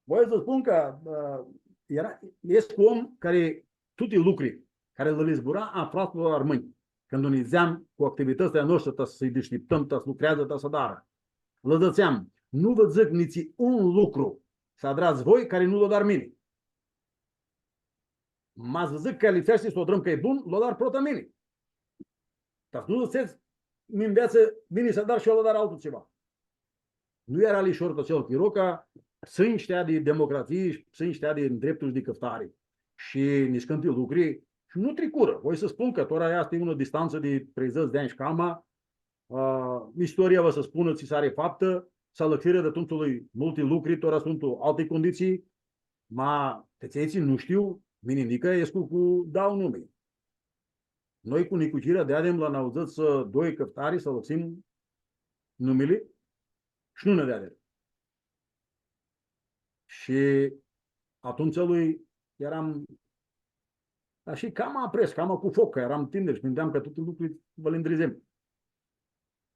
Voi s-vã spun cã, ã, eara, escu om cari tuti lucri cari lã li zbura a fratslor armãnj, cãndu nidzeam cu activitãtsli a noshtri, ta s-lji dishtiptãm, ta s-lucreadzã, ta s-adarã. Lã dzãtseam, nu vã dzãc nitsi un lucru s-adrats voi cari nu lu adar mini. Ma s-vã dzãc cã lipseashti s-lu adrãm cã e bun, lu adar prota mini. Ta s-nu dzãtsets, mi nveatsã mini s-adar shi eu lu adar altu tsiva. Nu eara lishor tu atsel chiro, cã psãnj shtea di democratsii shi psãnj shtea di ndrepturi shi di cãftari. Shi niscãnti lucri shi nu tricurã. Voi s-spun cã tora easti unã distantsã di treidzãts di anj shi cama, ã, istoria va s-spunã tsi s-ari faptã, s-alãxirã di atumtsea multi lucri, tora suntu alti conditsii, ma ti atselj tsi nu shtiu, mini nica escu cu dauã numi. Noi cu nicuchira deadim la nauãdzãts doi cãftari s-alãxim numili shi nu nã deadirã. Shi atumtsea lui earam ashi cama apres, cama cu foc, cã earam tiniri shi minduiam cã tuti lucrurli va li ndridzem.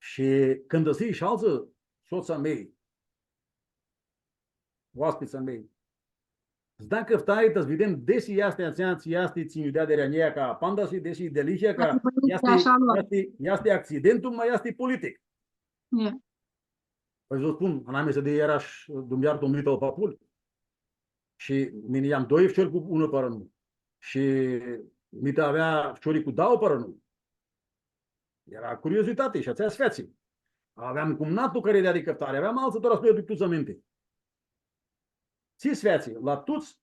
Shi cãndu dzãsi shi altsã sots a mei, oaspits a mei, s-da cãftari ta s-videm desi easti atsea tsi easti, tsi nj-u deadi Rania ca apandasi, desi dealihea, cã easti, easti, easti accidentul, ma easti politic. Ia. Pãi, s-vã spun, anamisa di eara shi, Dumnidzã ljartã, Mita al Papul. Shi mini am doi ficiori cu unã paranumã. Shi Mita avea ficiori cu dauã paranumi. Eara curiozitati shi atsea s-featsi. Aveam cumnatlu cari deadi cãftari, aveam altsã, tora s-mi aduc tuts aminti. Tsi s-featsi? La tuts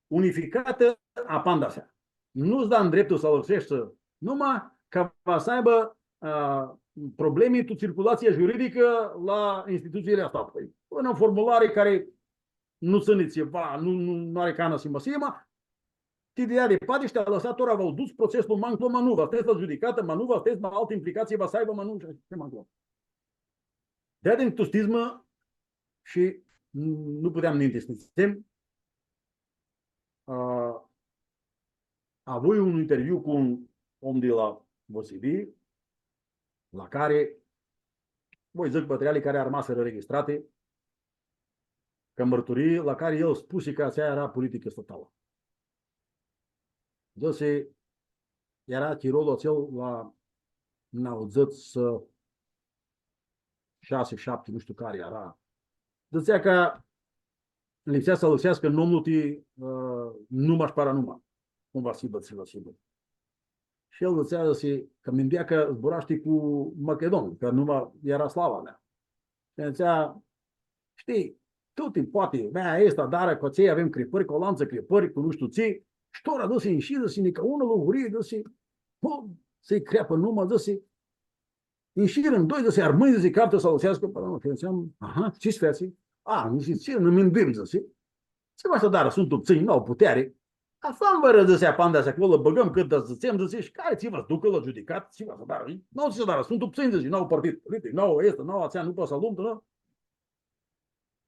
unificatã apandasea. Nu-ts da ndreptul s-alãxeshti numa, cã va s-aibã, a, problemi tu tsirculatsia juridicã la institutsiili a statului. Unã formulari cari nu tsãni tsiva, nu, nu, nu ari canã simasii, ma ti deadi padi shi ti alãsa, tora va u duts procesul ma nclo, ma nu, va s-tedz la giudicatã, ma nu, va s-tedz, ma alti implicatsii va s-aibã, ma nu, shi ashi ma nclo. Deadim tu stizmã shi nu puteam ninti s-nidzem. A, avui un interviu cu un om di la Vãsilii, la cari, voi dzãc materiali cari armasirã registrati, ca mãrturii, la cari el spusi cã atsea eara politicã statalã. Dzãsi, eara chirolu atsel la nauãdzãts shasi, shapti, nu shtiu cari eara. Dzãtsea cã lipsea s-alãxeascã nomlu ti, ã, numa shi paranuma. Cum va s-hibã, tsi va s-hibã. Shi el dzãtsea, dzãsi, cã minduea cã zburashti cu Machidon, cã numa eara slava mea. Shi dzãtsea, shtii, tuti, poati, mea, aestã, adarã cu atselj avem cripãri, cu alantsã cripãri, cu nu shtiu tsi, shi tora, dzãsi, nshi, dzãsi, nica unã lugurii, dzãsi, po, s-lji creapã numa, dzãsi, nshirã doi, dzãsi, armãnj, dzãsi, caftã s-alãxeascã, pãnã, shi dzãtseam, aha, tsi s-featsi? A, dzãsi, tsi, nã minduim, dzãsi. Tsi va s-adarã, suntu ptsãnj, n-au puteari. Aflãm vãrã, dzãsi, apandisi aclo, bãgãm cãt dzãtsem, dzãsi, shi cari tsi va s-ducã la giudicat, tsi va s-adarã. N-au tsi s-adarã, suntu ptsãnj, dzãsi, n-au partid politic, n-au aestã, n-au atsea, nu poati s-alumtã, nu?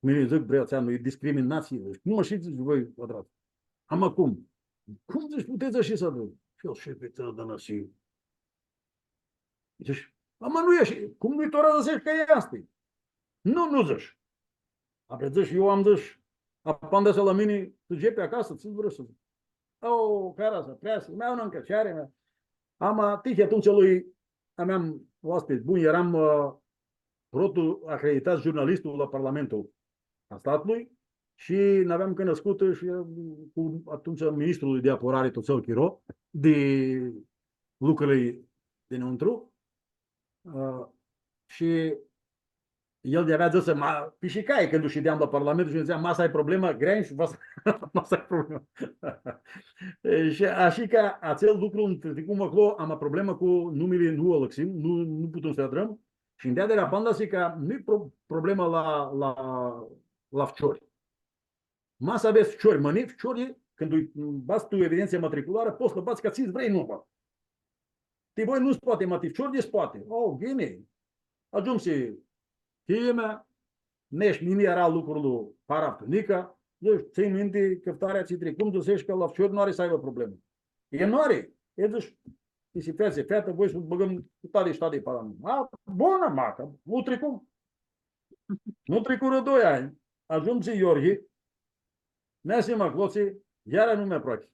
Mini dzãc, bre, atsea nu e discriminatsii, dzãc, cum ashi, dzãc, voi vã adrat? Ama cum? Cum, dzãc, putets ashi s-adrãm? Shi el, shi pi tãnã, shi Dzãsh, ama nu e ashi, cum nu-i tora dzãsesh cã easti? Nu, nu dzãsh. Apre dzãsh, eu am dzãsh, apandisea la mini, tu gepi acasã, tsi vrei s-dzãc? O, cara s-apreasã, mea unã ncãceari, mea. Ama, tihi atumtsea lui, aveam oaspits buni, eram, ã, protlu acreditat jurnalistu la Parlamentul a statului shi n-aveam cunuscutã shi, ã, cu atumtsea ministrul di apãrari, tu atsel chiro, di lucruri dinãuntru. Ã, shi el di-avea dzãsã, ma, pishicai, cãndu shideam la Parlament shi dzãtsea, ma s-ai problemã, grãnj shi va s-, ma s-ai problemã. E, shi ashi cã atsel lucru ntricum aclo, ama problemã cu numili nu u alãxim, nu, nu putem s-u adrãm. Shi nj-deadirã apandisi cã nu-i pro-, problemã la, la, la ficiori. Ma s-avets ficiori, mãni, ficiori, cãndu u badz tu evidentsã matricularã, pots s-lã badz ca tsi vrei numa. Ti voi nu s-poati, ma ti ficiori s-poati. O, ghini. Agiumsi hilji-mea, nesh, mini eara lucrul para aftunica, dzãsh, tsãn minti, cãftarea tsi tricum, dzãsesh cã la ficiori nu ari s-aibã problemã. E nu ari. E dzãsh, ti si featsi, featã, voi s-u bãgãm cu tadi shi tadi para numa. A, bunã, ma, cã u tricum. Nu tricurã doi anj, agiumsi Iorghi, neasim aclotsi, iara nu mi-aproachi.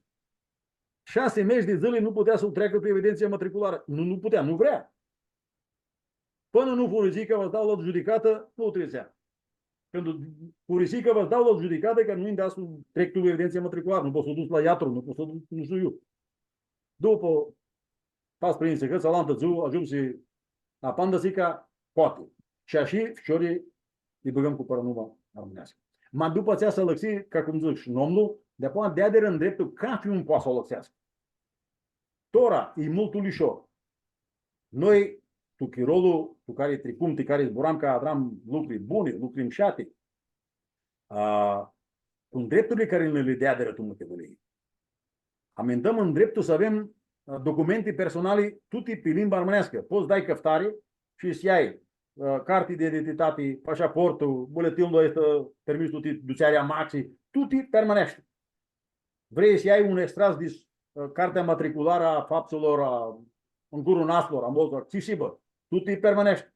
Shasi mesh di dzãli nu putea s-lu treacã pi evidentsã matricularã. Nu, nu putea, nu vrea. Pãnã nu furisi cã va s-dau la giudicatã, nu u tritsea. Cãndu furisi cã va s-dau la giudicatã, cã nu-nj da s-lu trec pi evidentsã matricularã, nu pot s-lu duc la iatru, nu pot s-lu duc, nu shtiu eu. Dupã, pas prin secãts, alantã dzuã, agiumsi apandisi cã poati. Shi ashi, ficiorlji, lji bãgãm cu paranuma armãneascã. Ma dupã atsea s-alãxi, ca cum dzãc, shi nomlu, di-apoea deadirã ndreptul, cathi un poati s-u alãxeascã. Tora, e multu lishor. Noi, tu chirolu, tu cari tricum, ti cari zburam, cã adram lucri buni, lucri mshati, a, cu ndrepturli cari nã li deadirã tu Machidunii. Amendãm ndreptul s-avem, ã, documenti personali tuti pi limba armãneascã. Pots s-dai cãftari shi s-ljai, ã, carti di identitati, pashaportul, buletinlu aestu, permisul di dutseari a maxi, tuti pi armãneashti. Vrei s-ljai un extras di, ã, cartea matricularã a faptslor, a ncurunatslor, a multor, tsi s-hibã, tuti pi armãneashti.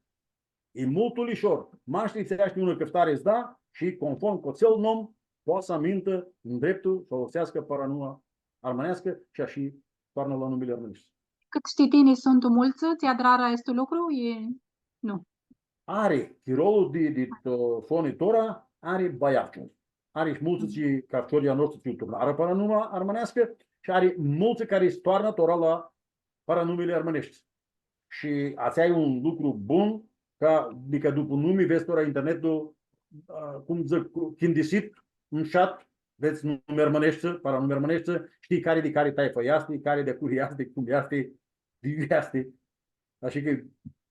E multu lishor. Mash lipseashti unã cãftari s-da shi, conform cu atsel nom, poati s-amintã ndreptul s-alãxeascã paranuma armãneascã shi ashi toarnã la numili armãneshti. Cãt shtii tini, suntu multsã tsi adrarã aestu lucru? E, nu. Ari, chirolu di, di, ã, soni tora, ari baiafciu. Ari shi multsã tsi, ca ficiorlji a noshtri tsi u turnarã paranuma armãneascã shi ari multsã cari s-toarnã tora la paranumili armãneshti. Shi atsea e un lucru bun, ca, adicã dupu numi, vedz tora internetlu, a, cum dzãc, cu-, chindisit, mshat, vedz numi armãneshti, paranumi armãneshti, shtii cari di cari taifã easti, cari di cui easti, cum easti, di iu easti. Ashi cã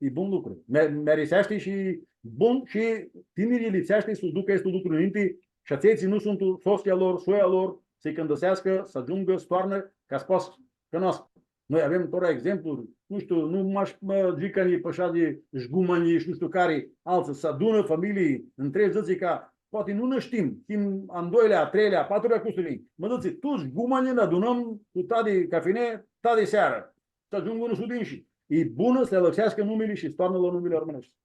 e bun lucru. Mi, mi ariseashti shi bun shi tinirlji lipseashti s-ducã aestu lucru ninti shi atselj tsi nu suntu sotsli a lor, soia lor, s-lji cãndãseascã, s-agiungã, s-toarnã, ca s-poatã s-cunoascã. Noi avem tora exemplu, nu shtiu, nu mash, mã, Gicanji, pãsha di Jgumanji shi nu shtiu cari, altsã, s-adunã familii ntredz, dzãtsi cã poati nu nã shtim, him a doilea, a treilea, a patrulea cusutini. Mã dzãtsi, tu Jgumanji nã adunãm tu tadi cafine, tadi searã. S-agiungã unã sudinshi. E bunã s-alãxeascã numili shi s-toarnã la numili armãneshti.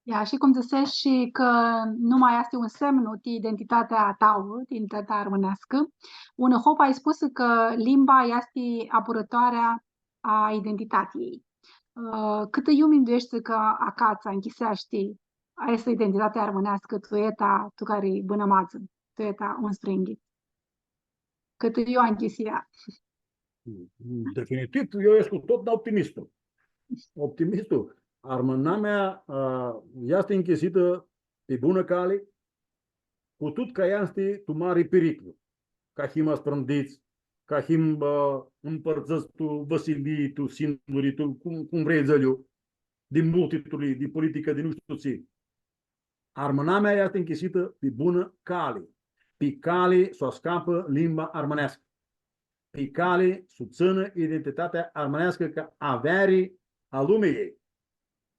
Ia, shi cum dzãsesh shi cã numa easti un semnu ti identitatea a ta, ti identitatea armãneascã, unã hopã ai spusã cã limba easti apurãtoarea a identitatiljei. Ã, cãtã iu mindueshti cã acats, nchiseashti aestã identitati armãneascã tu eta tu cari bãnãm adzã, tu eta unsprãyinghits? Cãtã iu nchisi ea? Definitiv, eu escu totna optimistu. Optimistu. Armãnamea, ã, easti nchisitã pi bunã cali, cu tut cã easti tu mari piriclu. Cã him asprãndits, cã him, ã, mpãrtsãts tu vãsilii, tu singuri, tu cum, cum vrei s-dzãts, di multi turlii, di politicã, di nu shtiu tsi. Armãnamea easti nchisitã pi bunã cali, pi cali s-u ascapã limba armãneascã, pi cali s-u tsãnã identitatea armãneascã ca aveari a lumiljei,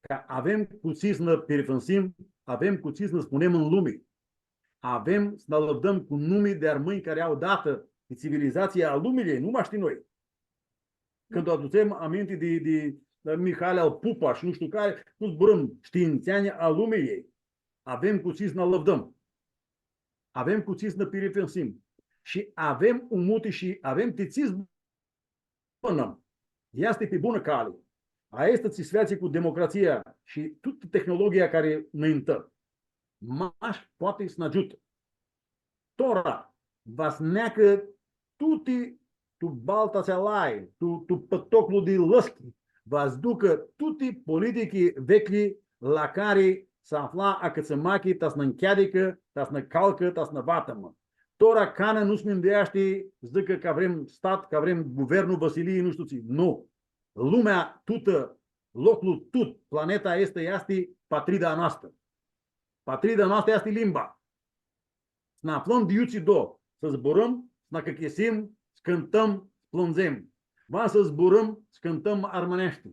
ca avem cu tsi s-nã pirifãnsim, avem cu tsi s-nã spunem tu lumi. Avem s-nã alãvdãm cu numi di armãnj cari au datã di tsivilizatsii a lumiljei, nu mash ti noi. Cãndu adutsem aminti di, di, di Mihali al Pupa shi nu shtiu cari, nu zburãm shtiintsianj a lumiljei. Avem cu tsi s-nã alãvdãm. Avem cu tsi s-nã pirifãnsim. Shi avem umuti shi avem ti tsi s-bãnãm. Easti pi bunã cali. Aestã tsi s-featsi cu democratsia shi tutã tehnologia cari nãintã. Mash poati s-nã agiutã. Tora, va s-neacã tuti tu balta tsi alai, tu, tu pãtoclu di lãschi, va s-ducã tuti politichii veclji la cari s-afla acãtsãmachi ta s-nã ncheadicã, ta s-nã calcã, ta s-nã vatãmã. Tora canã nu s-mindueashti s-dzãcã cã vrem stat, cã vrem guvernu, vãsilii, nu shtiu tsi. Nu. Lumea tutã, loclu tut, planeta aestã easti patrida a noastrã. Patrida a noastrã easti limba. S-nã aflãm di iutsido, s-zburãm, s-nã cãchisim, s-cãntãm, s-plãndzem. Va s-zburãm, s-cãntãm armãneashti.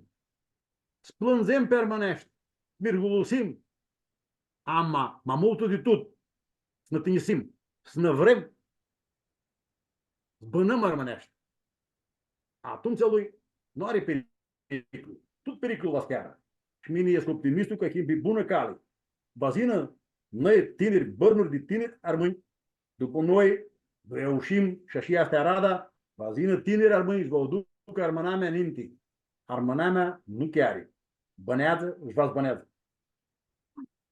S-plãndzem pi armãneashti, mirgulusim, ama, ma multu di tut, s-nã tinjisim, s-nã vrem, s-bãnãm armãneashti. Atumtsea lui nu ari periclu. Tut periclul va s-chearã. Shi mini escu optimistu cã him pi bunã cali. Va s-yinã noi tiniri, bãrnuri di tiniri armãnj, dupã noi, reushim shi ashi easti arada, va s-yinã tiniri armãnj shi va u ducã armãnamea ninti. Armãnamea nu cheari. Bãneadzã shi va s-bãneadzã.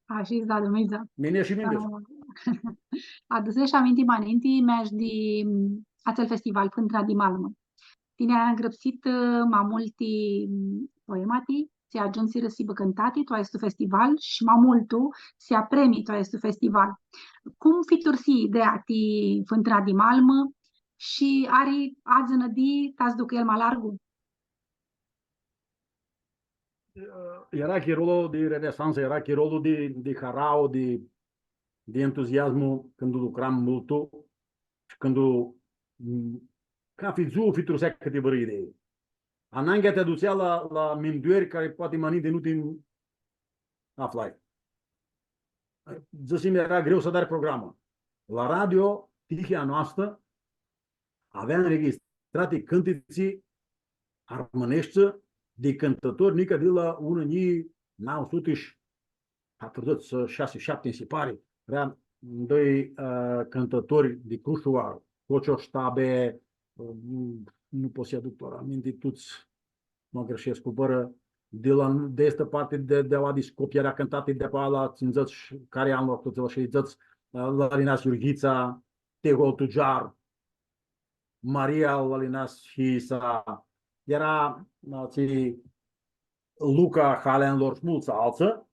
Ashi, da, Dumnidzã. Mini shi mini. Ah, aduseshi aminti ma ninti, mi-ash di, mm, atsel festival, Fãntãna di Malmã. Tini ai angrãpsitã, ã, ma multi, mm, poemati, tsi agiumsirã s-hibã cãntati tu aestu festival shi ma multu, s-ljea premii tu aestu festival. Cum fitursi ideea ti Fãntãna di Malmã shi ari adzã nãdii ta s-ducã el ma largu? Eara chirolu di renesansã, eara chirolu di, di harauã, di, di entuziasmu, cãndu lucram multu shi cãndu, mm, cathi dzuã fitursea cãtivãrã idei. Ananghea ti adutsea la, la mindueri cari poati ma ninti nu ti aflai. Dzãsim, eara greu s-adari programã. La radio, tihea noastrã, avea nregistrati cãntitsi armãneshti di cãntãtori nica di la unã njilji nauã suti shi patrudzãts, shasi, shapti, nji si pari, eara doi, ã, cãntãtori di Crushuva, Cociosh Tabe, ã, nu pot s-aduc tora aminti tuts, ma grãshescu, bãrã, di la, di aestã parti di, di la di Scopia eara cãntati di apoia la tsindzãts, cari an, la sheidzãts, ã, Lalinas Iurghitsa, Tehol Tujar, Maria Lalinas Hisa, eara, atsi, Luca Haleanlor shi multsã altsã,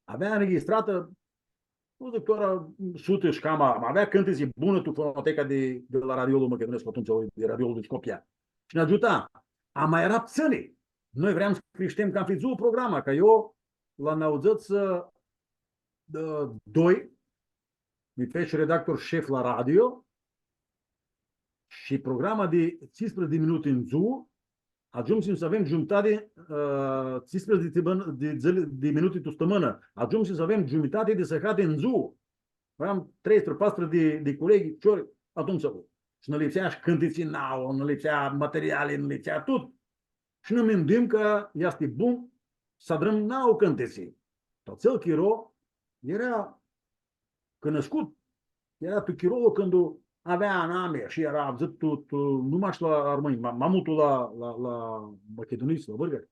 avea nregistratã, nu dzãc tora suti shi cama, ma avea cãntitsi buni tu fonoteca di, di la Radiolu Machidunetscu atumtsea, di Radiolu di Scopia. Shi nã agiuta. Ama eara ptsãni. Noi vream s-crishtem cathi dzuã programa, cã eu la nauãdzãts, ã, doi, mi feci redactor shef la radio shi programa di tsisprãdzatsi di minuti tu dzuã, agiumsim s-avem giumitati, ã, tsisprãdzatsi di, di, di minuti tu stãmãnã, agiumsim s-avem giumitati di sãhati tu dzuã. Aveam treisprãdzatsi, patruzãts di, di coleghi, ciori, atumtsea. Shi nã lipsea shi cãntitsi nauã, nã lipsea materiali, nã lipsea tut. Shi nã minduim cã easti bun s-adrãm nauã cãntitsi. Tu atsel chiro eara cunuscut, eara tu chirolu cãndu avea anami shi eara avdzãt tu, tu, nu mash la armãnj, ma, ma multu la, la, la machidunits, la vãrgari,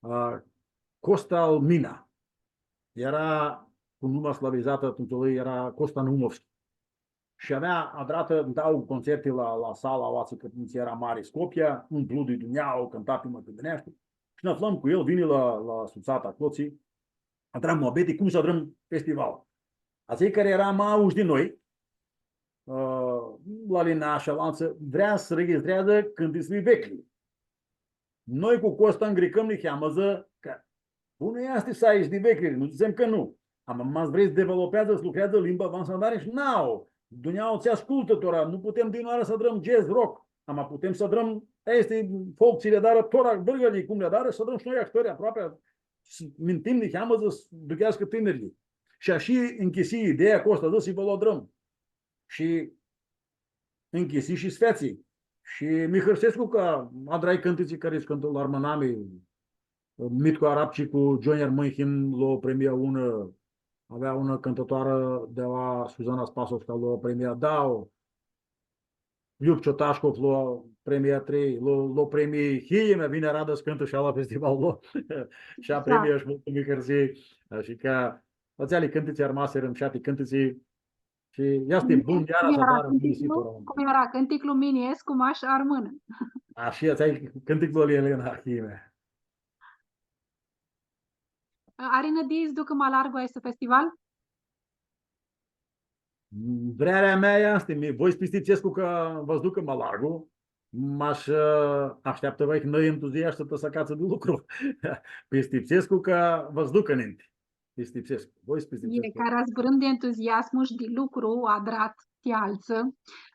ã, Costa al Mina. Eara cu numa slavizatã, atumtsea eara Costa Naumovski. Shi avea adratã dauã concerti la, la sala aoatsi, cã atumtsea eara mari Scopia, umplu di dunjauã, cãnta pi machiduneashti. Shi nã aflãm cu el, vini la, la Sutsata, aclotsi, adrãm muabeti, cum s-adrãm festival. Atselj cari eara ma aushi di noi, ã, Lalina shi alantsã, vrea s-registreadzã cãntitsli veclji. Noi cu Costa ngricãm niheamã, dzã, cã bunã easti s-ai shi di veclji, nu dzãtsem cã nu. Ama ma s-vrei s-developeadzã, s-lucreadzã limba, va s-adari shi nau. Dunjaua tsi ascultã tora, nu putem di unãoarã s-adrãm jazz, rock. Ama putem s-adrãm, aesti folk tsi li adarã tora, vãrgãlji cum li adarã, s-adrãm shi noi ahtãri aproapi, s-mintim niheamã, s-ducheascã tinirlji. Shi ashi nchisii ideea, Costa dzãsi, va lu adrãm. Shi nchisii shi s-featsi. Shi mi hãrsescu cã adrai cãntitsi cari s-cãntã la armãnami, Mitcu Arapci cu Johnny Armãn, him lo premia unã, avea unã cãntãtoarã di la Suzana Spasovska, lo premia dauã, Ljupcio Tashkov lo premia trei, lo, lo premii, hii, mea vini aradã s-cãntã shi la festival, lo. Shi a premia shi multu mi hãrsii, shi ca, atseali cãntitsi armasirã, shi ati cãntitsi, shi easti bun, iara s-adarã, cum eara cãnticlu? Cum eara cãnticlu, mini escu mash armãnã. Ashi, atsea-i cãnticlu ali Elena, hii, mea. Ari nãdii s-ducã ma largu aestu festival? Vrearea mea easti, mi, voi s-pistipsescu cã va s-ducã ma largu, mash, ã, ashteaptã, vai, cã nã entuziashtã ta s-acatsã di lucru. Pistipsescu cã va s-ducã ninti. Pistipsescu. Voi s-pistipsescu. Bine, cara zburãm di entuziasmu shi di lucru adrat ti altsã,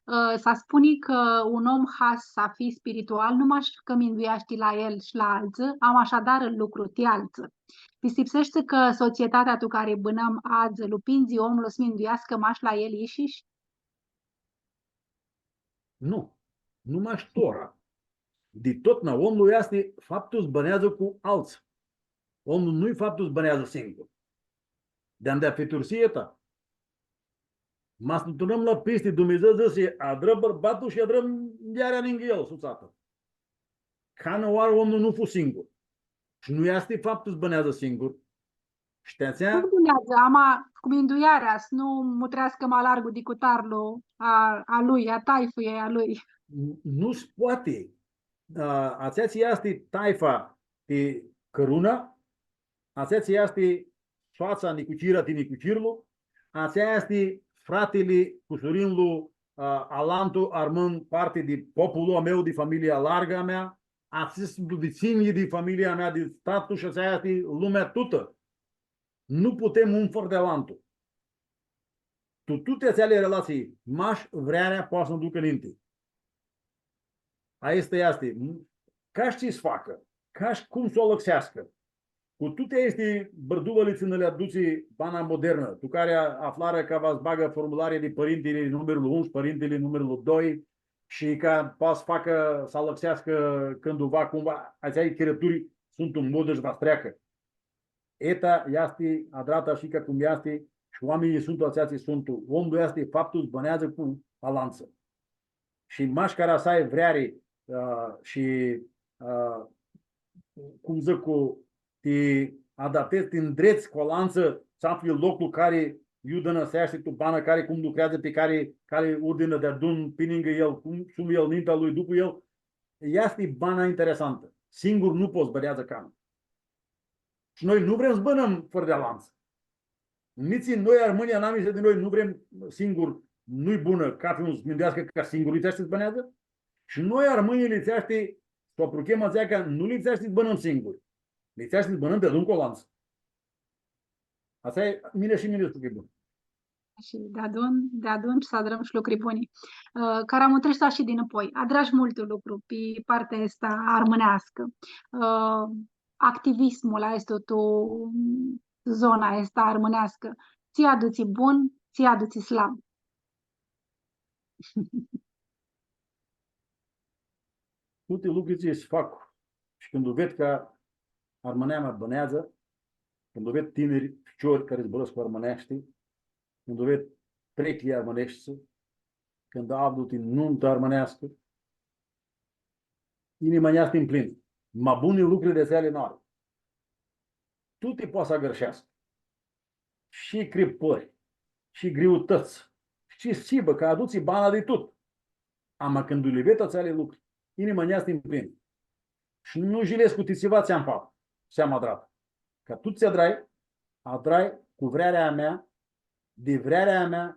ã, s-spuni cã un om has s-hibã spiritual, nu mash cã mindueashti la el shi la altsã, ama sh-adarã lucru ti altsã. Pistipseshti cã societatea tu cari bãnãm adzã lu pindzi omlu s-mindueascã mash la el ishish? Nu. Nu mash tora. Di totna, omlu easti faptu s-bãneadzã cu altsã. Omlu nu-i faptu s-bãneadzã singur. Di anda fitursi eta. Ma s-nã turnãm la pisti, Dumnidzã dzãsi, adrã bãrbatlu shi adrã muljearea ningã el, sutsatã. Canãoarã omlu nu fu singur. Shi nu easti faptu s-bãneadzã singur. Shi ti atsea... Cum bãneadzã? Ama cu minduearea, s-nu mutreascã ma largu di cutarlu a, a lui, a taifãljei a lui. Nu s-poati. A, atsea tsi easti taifa ti cãruna, atsea tsi easti soatsa, nicuchira ti nicuchirlu, atsea easti fratili, cusurinlu, a, alantu armãn parti di populu a meu, di familia larga a mea, atselj suntu vitsinjlji di familia mea, di tatã, shi atsea easti lumea tutã. Nu putem un fãrã di alantu. Tu tuti atseali relatsii, mash vrearea poati s-nã ducã ninti. Aestã easti. Ca shi tsi s-facã, ca shi cum s-u alãxeascã. Cu tuti aesti bãrduvãli tsi nã li adutsi bana modernã, tu cari aflarã cã va s-bagã formularii di pãrintili numirlu unu shi pãrintili numirlu doi, shi cã poati s-facã, s-alãxeascã cãndu va, cum va, atseali chirãturi suntu tu modã shi va s-treacã. Eta easti adratã ashi ca cum easti, shi oaminjlji suntu atselj tsi suntu. Omlu easti faptu s-bãneadzã cu alantsã. Shi mash cara s-ai vreari, ã, shi, ã, cum dzãc, cu, ti adaptedz, ti ndredz cu alantsã, s-afli loclu cari iu dãnãseashti tu banã, cari cum lucreadzã, pi cari, cari urdinã deadun pi ningã el, cum, cum el ninti a lui, dupu el, easti bana interesantã. Singur nu pots s-bãneadzã canã. Shi noi nu vrem s-bãnãm fãrã di alantsã. Nitsi noi, armãnjlji, anamisa di noi, nu vrem singur, nu-i bunã, cathi un s-mindueascã cã singur lipseashti s-bãneadzã. Shi noi, armãnjlji, lipseashti s-u apruchem atsea cã nu lipseashti s-bãnãm singuri. Lipseashti s-bãnãm deadun cu alantsã. Atsea e, mini shi mini shtiu cã e bun. Shi deadun, deadun s-adrãm shi lucri buni. Ã, cara mutreshti shi dinãpoi. Adrash multu lucru pi partea aestã armãneascã. Ã, activismul aestu tu zona aestã armãneascã. Tsi adutsi bun, tsi adutsi slab. Tuti lucri tsi s-fac. Shi cãndu ved cã armãnamea bãneadzã, cãndu ved tiniri, ficiori cari zburãscu armãneashti, cãndu ved preclji armãneshti, cãndu avdu ti numtã armãneascã, inima nj-easti mplinã. Ma buni lucri di atseali nu ari. Tuti poati s-agãrsheascã. Shi cripãri, shi griutãts, shi tsi s-hibã, cã adutsi bana di tut. Ama cãndu li ved atseali lucri, inima nj-easti mplinã. Shi nu jilescu ti tsiva tsi am faptu, tsi am adratã. Cã tut tsi adrai, adrai cu vrearea a mea, di vrearea a mea,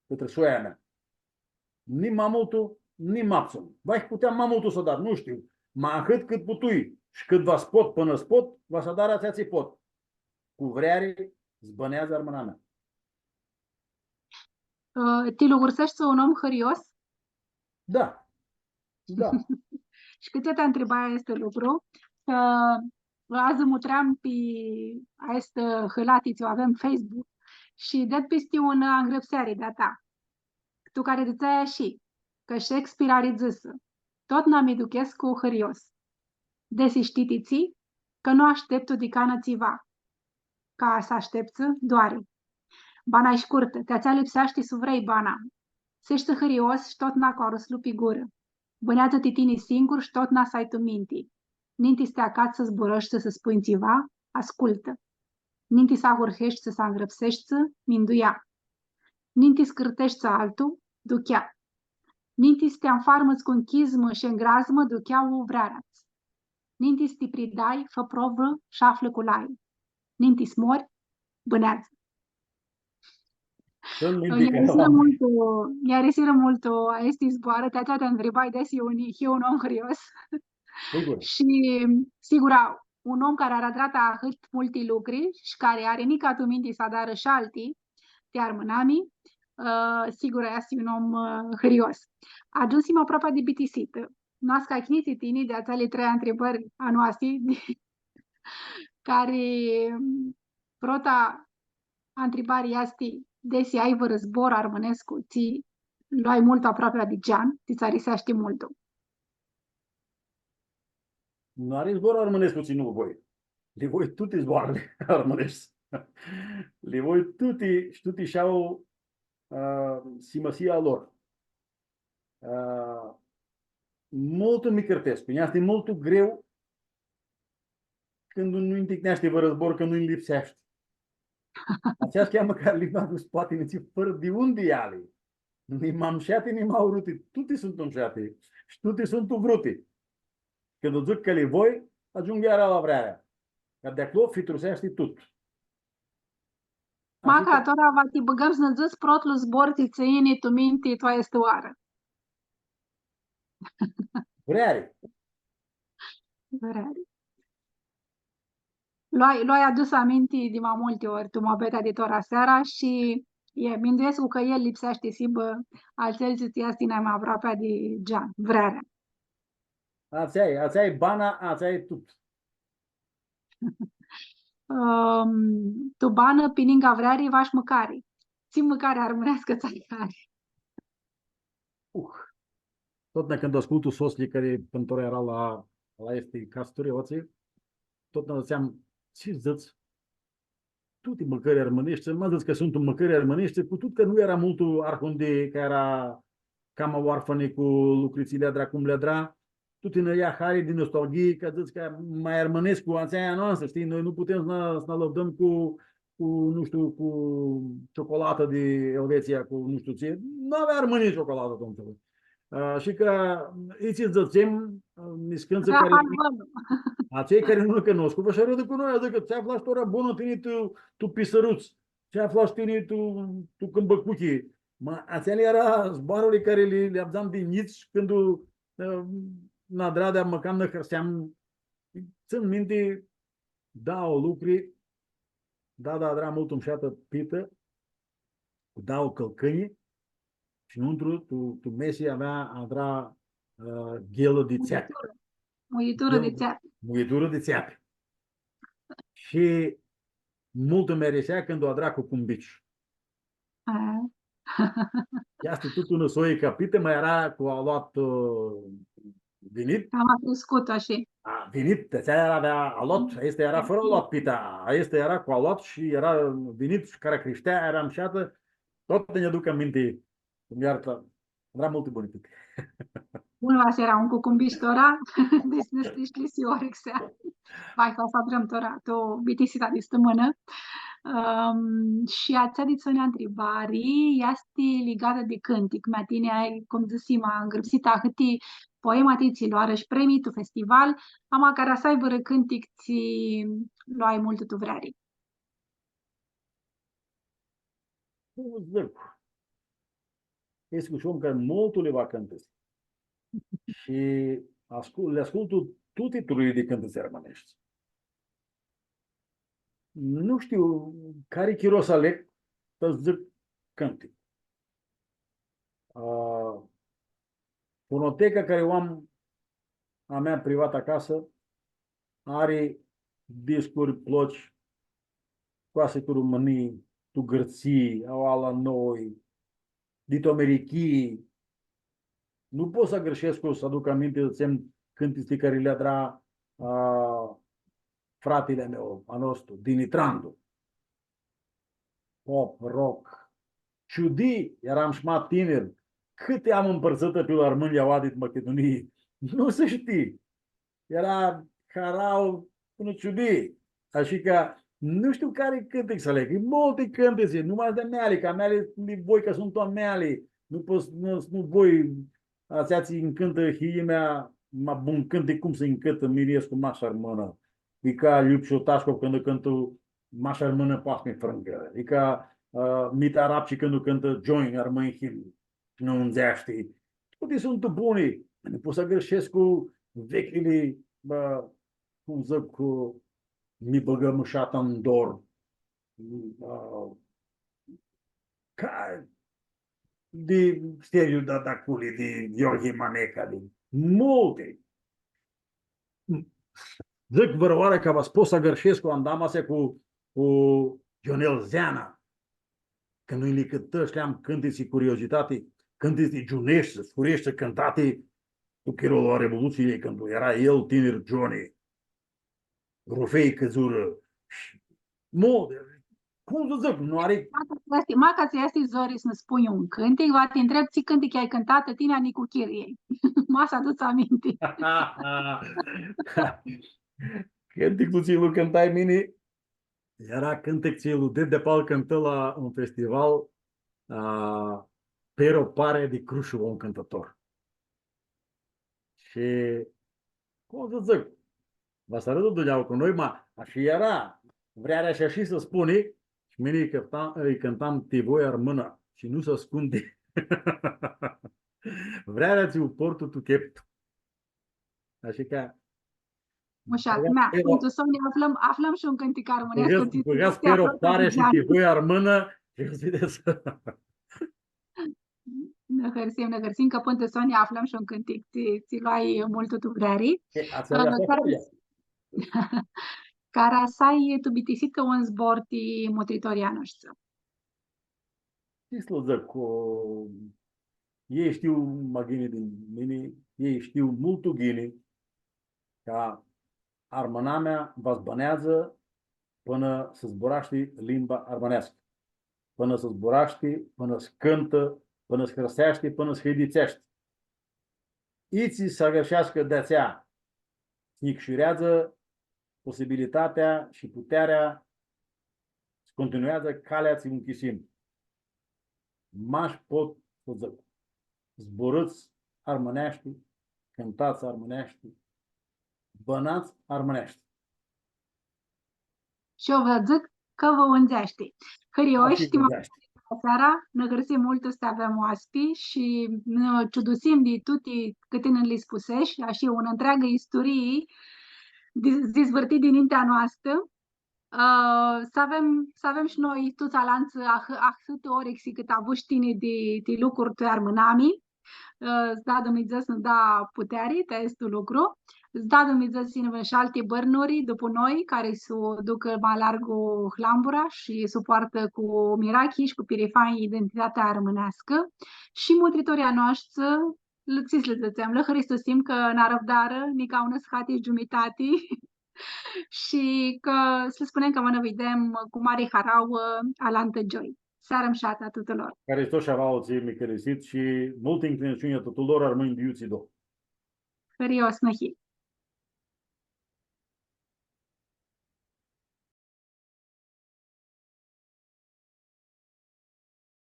cãtrã soia a mea. Ni ma multu, ni ma ptsãn. Vai, puteam ma multu s-adar, nu shtiu. Ma ahãt cãt putui shi cãt va s-pot, pãnã s-pot, va s-adar atsea tsi pot. Cu vreari, S-bãneadzã armãnamea. Ã, ti lucruseshti un om hãrios? Da. Da. Shi cãtse ti ntribai aestu lucru, cã adzã mutream pi aestã hãlati tsi u avem Facebook shi ded pisti unã angrãpseari di-a ta, tu cari dzãtseai ashi, cã Shakespeare ari dzãsã: „Totna mi duchescu hãrios.” Desi shtii ti tsi? Cã nu ashteptu di canã tsiva. Ca s-ashteptsã, doari. Bana-i shcurtã, ti atsea lipseashti s-u vrei bana. S-eshti hãrios shi totna cu aruslu pi gurã. Bãneadzã-ti tini singur shi totna s-ai tu minti. Ninti s-ti acats s-zburãshti, s-spunj tsiva, ascultã. Ninti s-ahurheshti, s-angrãpseshti, minduia. Ninti s-cãrteshti altu, duchea. Ninti s-ti anfarmãts cu nchizmã shi ngrazmã, duchea u vrearea-ts. Ninti s-ti pridai, fã provã shi aflã cu lai. Ninti s-mori, bãneadzã. Nj-arisirã multu, nj-arisirã multu aesti zboarã, ti atsea ti ntribai desi hiu un, hiu un om hãrios. Sigur. Shi, sigur, un om cari ari adratã ahãt multi lucri shi cari ari nica tu minti s-adarã shi alti, ti armãnami, ã, sigur, easti un om, ã, hãrios. Agiumsim aproapea di bitisitã. Nasca, chinitsi tini di atseali trei ntribãri a noasti, di, cari, prota ntribari easti, desi ai vãrã zbor armãnescu, tsi lu ai multu aproapea di gean, tsi tsã ariseashti multu. Nu ari zbor armãnescu tsi nu-l voi. Li voi tuti zboarãli armãneshti. Li voi tuti shi tuti sh-au, ã, simasia a lor. Ã, multu mi cãrtescu, nj-easti multu greu cãndu nu-nj ticneashti vãrã zbor, cã nu-nj lipseashti. Atsea s-cheamã cã limba nu s-poati nitsi fãrã di un di eali. Ni ma mshati, ni ma uruti, tuti suntu mshati shi tuti suntu vruti. Cãndu dzãc cã li voi, agiung iara la vrearea. Cã di aclo fitruseashti tut. Maca, tora va ti bãgãm s-nã dzãts protlu zbor tsi tsã yini tu minti tu aestã oarã. Vreari. Vreari. Lu ai, lu ai adus aminti di ma multi ori tu muabetea di tora seara shi e, minduescu cã el lipseashti s-hibã atsel tsi easti nai ma aproapea di gean, vrearea. Atsea e, atsea e bana, atsea e tut. Ãm, tu banã, pi ningã vreari, vash mãcari. Tsi mãcari armãneascã tsã ari hari? Uh. Totna cãndu ascultu sosli cari pãn tora eara la, la aesti casturi, aoatsi, totna dzãtseam, tsi dzãts? Tuti mãcãri armãneshti, ma dzãts cã suntu mãcãri armãneshti, cu tut cã nu eara multu arhunti, cã eara cama oarfãni cu lucritsli, li adra cum li adra, tuti nã lja hari di nostalghii, cã dzãts cã ma armãnescu atsea e a noastrã, shtii? Noi nu putem s-nã, s-nã alãvdãm cu, cu, nu shtiu, cu ciocolatã di Elvetsia, cu nu shtiu tsi. Nu avea armãnjlji ciocolatã atumtsea. Ã, shi cã, itsi dzãtsem, ã, niscãntsã cari, atselj cari nu nã cunoscu, va s-arãdã cu noi, dzãc cã tsi aflash tora bunã tini tu, tu pisãruts, tsi aflash tini tu, tu cãmbãcuchi. Ma, atseali eara zboarãli cari li, li avdzam di njits cãndu, ã, nã adra di mãcam, nã hãrseam. Tsãn minti, dauã lucri, dada adra multu mshatã pitã, cu dauã cãlcãnj, shi nuntru, tu, tu mesi avea, adra, ã, ghelã di tseapi. Muiturã. Muiturã di tseapi. Muiturã di tseapi. Shi multu mi arisea cãndu adra cu cumbici. A. Easti tut unã soi ca pitã, ma eara cu aluat, ã, vinit. Cama criscutã, ashi. A, vinit, atsea eara, avea aluat, aestã eara fãrã aluat pita, aestã eara cu aluat shi eara vinit shi cara crishtea, eara mshatã, tut nj-aduc aminti, cum eara, eara multu buni piti. Bun, va s-eara un cucumbish tora, deci nu shtii, shtii, si orixea. Vai, ca s-adrãm tora, tu bitisita di stãmãnã. Ãm, shi atsea dit soni ntribari easti ligatã di cãntic. Ma tini ai, cum dzãsim, angrãpsitã ahãti poemi tsi loarã shi premii tu festival, ama cara s-ai vãrã cãntic tsi lu ai multu tu vreari. Cum dzãc? Easti un om cari multu li va cãntitsi. Shi ascul-, li ascultu tuti turlii di cãntitsi armãneshti. nu shtiu cari chiro s-aleg, ta s-dzãc cãntic. A, fonoteca cari u am a mea privat acasã ari discuri, ploci, scoasi tu Romãnii, tu Gãrtsii, aua la noi, di tu Americhii. Nu pot s-agãrshescu s-aduc aminti, dzãtsem, cãntitsi cari li adra, a, fratili a meu, a nostru, Dini Trandu. Pop, rock. Ciudii, eram sh-ma tinir. Cãti am mpãrtsãtã pi la armãnjlji aoa dit Machidunii? Nu s-shtii. Eara harauã pãnã ciudii. Ashi cã nu shtiu cari cãntic s-aleg. E multi cãntitsi, nu mash di a meali, cã a meali li voi cã suntu a meali. Nu pot, nu, nu voi, atsea tsi ncãntã hiljimea, ma bun cãntic cum s-ncãntã, mini escu mash armãnã. E ca Ljupciu Tashkov cãndu cãntã mash armãnã poati s-mi frãngã. E ca, ã, Mita Arapci cãndu cãntã Join Armãnj himnu. Nu undzeashti. Tuti suntu buni. Nu pot s-agãrshescu vecljili, bã, cum dzãc, cu Mi bãgã mushata n dor. Ã, ca di Sergiu Dadaculi, di Gheorghe Maneca, di multi. Dzãc vãrãoarã cã va s-pot s-agãrshescu andamasea cu, cu Ionel Zeana, cã noi li cãntã shi li am cãntitsi curiozitati, cãntitsi giuneshti, sfureshti cãntati tu chirolu a Revolutsiljei, cãndu eara el tinir gioni. Rufei cãdzurã. Shi, mo, cum s-dzãc, nu ari... Maca tsã easti, maca tsã easti zori s-nã spunj un cãntic, va ti ntreb tsi cãntic ai cãntatã tini a nicuchirãljei. Ma s-aduts aminti. Cãnticlu tsi lu cãntai mini eara cãntic tsi lu Ded Depal cãntã la un festival, a, Pero Pare di Crushuva, un cãntãtor. Shi, cum s-dzãc, va s-arãdã dunjaua cu noi, ma ashi eara, vrearea shi ashi s-spuni, shi mini lji cãntam, lji cãntam Ti voi armãnã, shi nu s-ascundi. Vrearea tsi u portu tu cheptu. Ashi cã... Mushat, bãgats mea, Pero, pãn tu soni aflãm, aflãm shi un cãntic armãnescu, bãgats, bãgats Pero Pare shi Ti voi armãnã, shi videts. Nã hãrsim, nã hãrsim cã pãn tu soni aflãm shi un cãntic, tsi, tsi lu ai multu tu vreari. E, atsea... Ã, easti cara, afarã. Cara s-ai tu bitisitã un zbor ti mutritorlji a noshtri. Tsi s-lã dzãc, cu, elj shtiu ma ghini di mini, elj shtiu multu ghini, cã armãnamea va s-bãneadzã pãnã s-zburashti limba armãneascã, pãnã s-zburashti, pãnã s-cãntã, pãnã s-hãrseashti, pãnã s-hãiditseashti. Itsi s-agãrseascã di atsea, s-nji nshureadzã posibilitatea shi putearea s-continueadzã calea tsi u nchisim. Mash pot s-dzãc, zburãts armãneashti, cãntats armãneashti, bãnats armãneashti. Shi eu vã dzãc cã vã undzeashti. Hãrioshi, ti ma seara, nã hãrsim multu s-ti avem oaspi shi nã ciudusim di tuti cãti nã li spuseshi, ashi unã ntreagã isturii di-, dizvãrti dinintea noastrã. Ã, s-avem, s-avem shi noi tuts alantsã ah-, ahãtã orixi cãt avushi tini di, di lucru tu armãnami. Ã, s-da Dumnidzã s-nã da puteari ti aestu lucru. S-da Dumnidzã s-yinã shi alti bãrnuri dupu noi, cari s-u ducã ma largu hlambura shi s-u poartã cu mirachi shi cu pirifanji identitatea armãneascã. Shi mutritorlji a noshtri, lã, tsi s-lã dzãtsem, lã hãristusim cã nã arãvdarã, nica unã sãhati giumitati. Shi cã s-lã spunem cã va nã videm cu mari harauã alantã gioi. Searã mushatã a tutulor. Haristo shi avauã tsi, Michelisit, shi multi ncljinãciunj a tutulor armãnj di iutsido. Hãrios nã hii.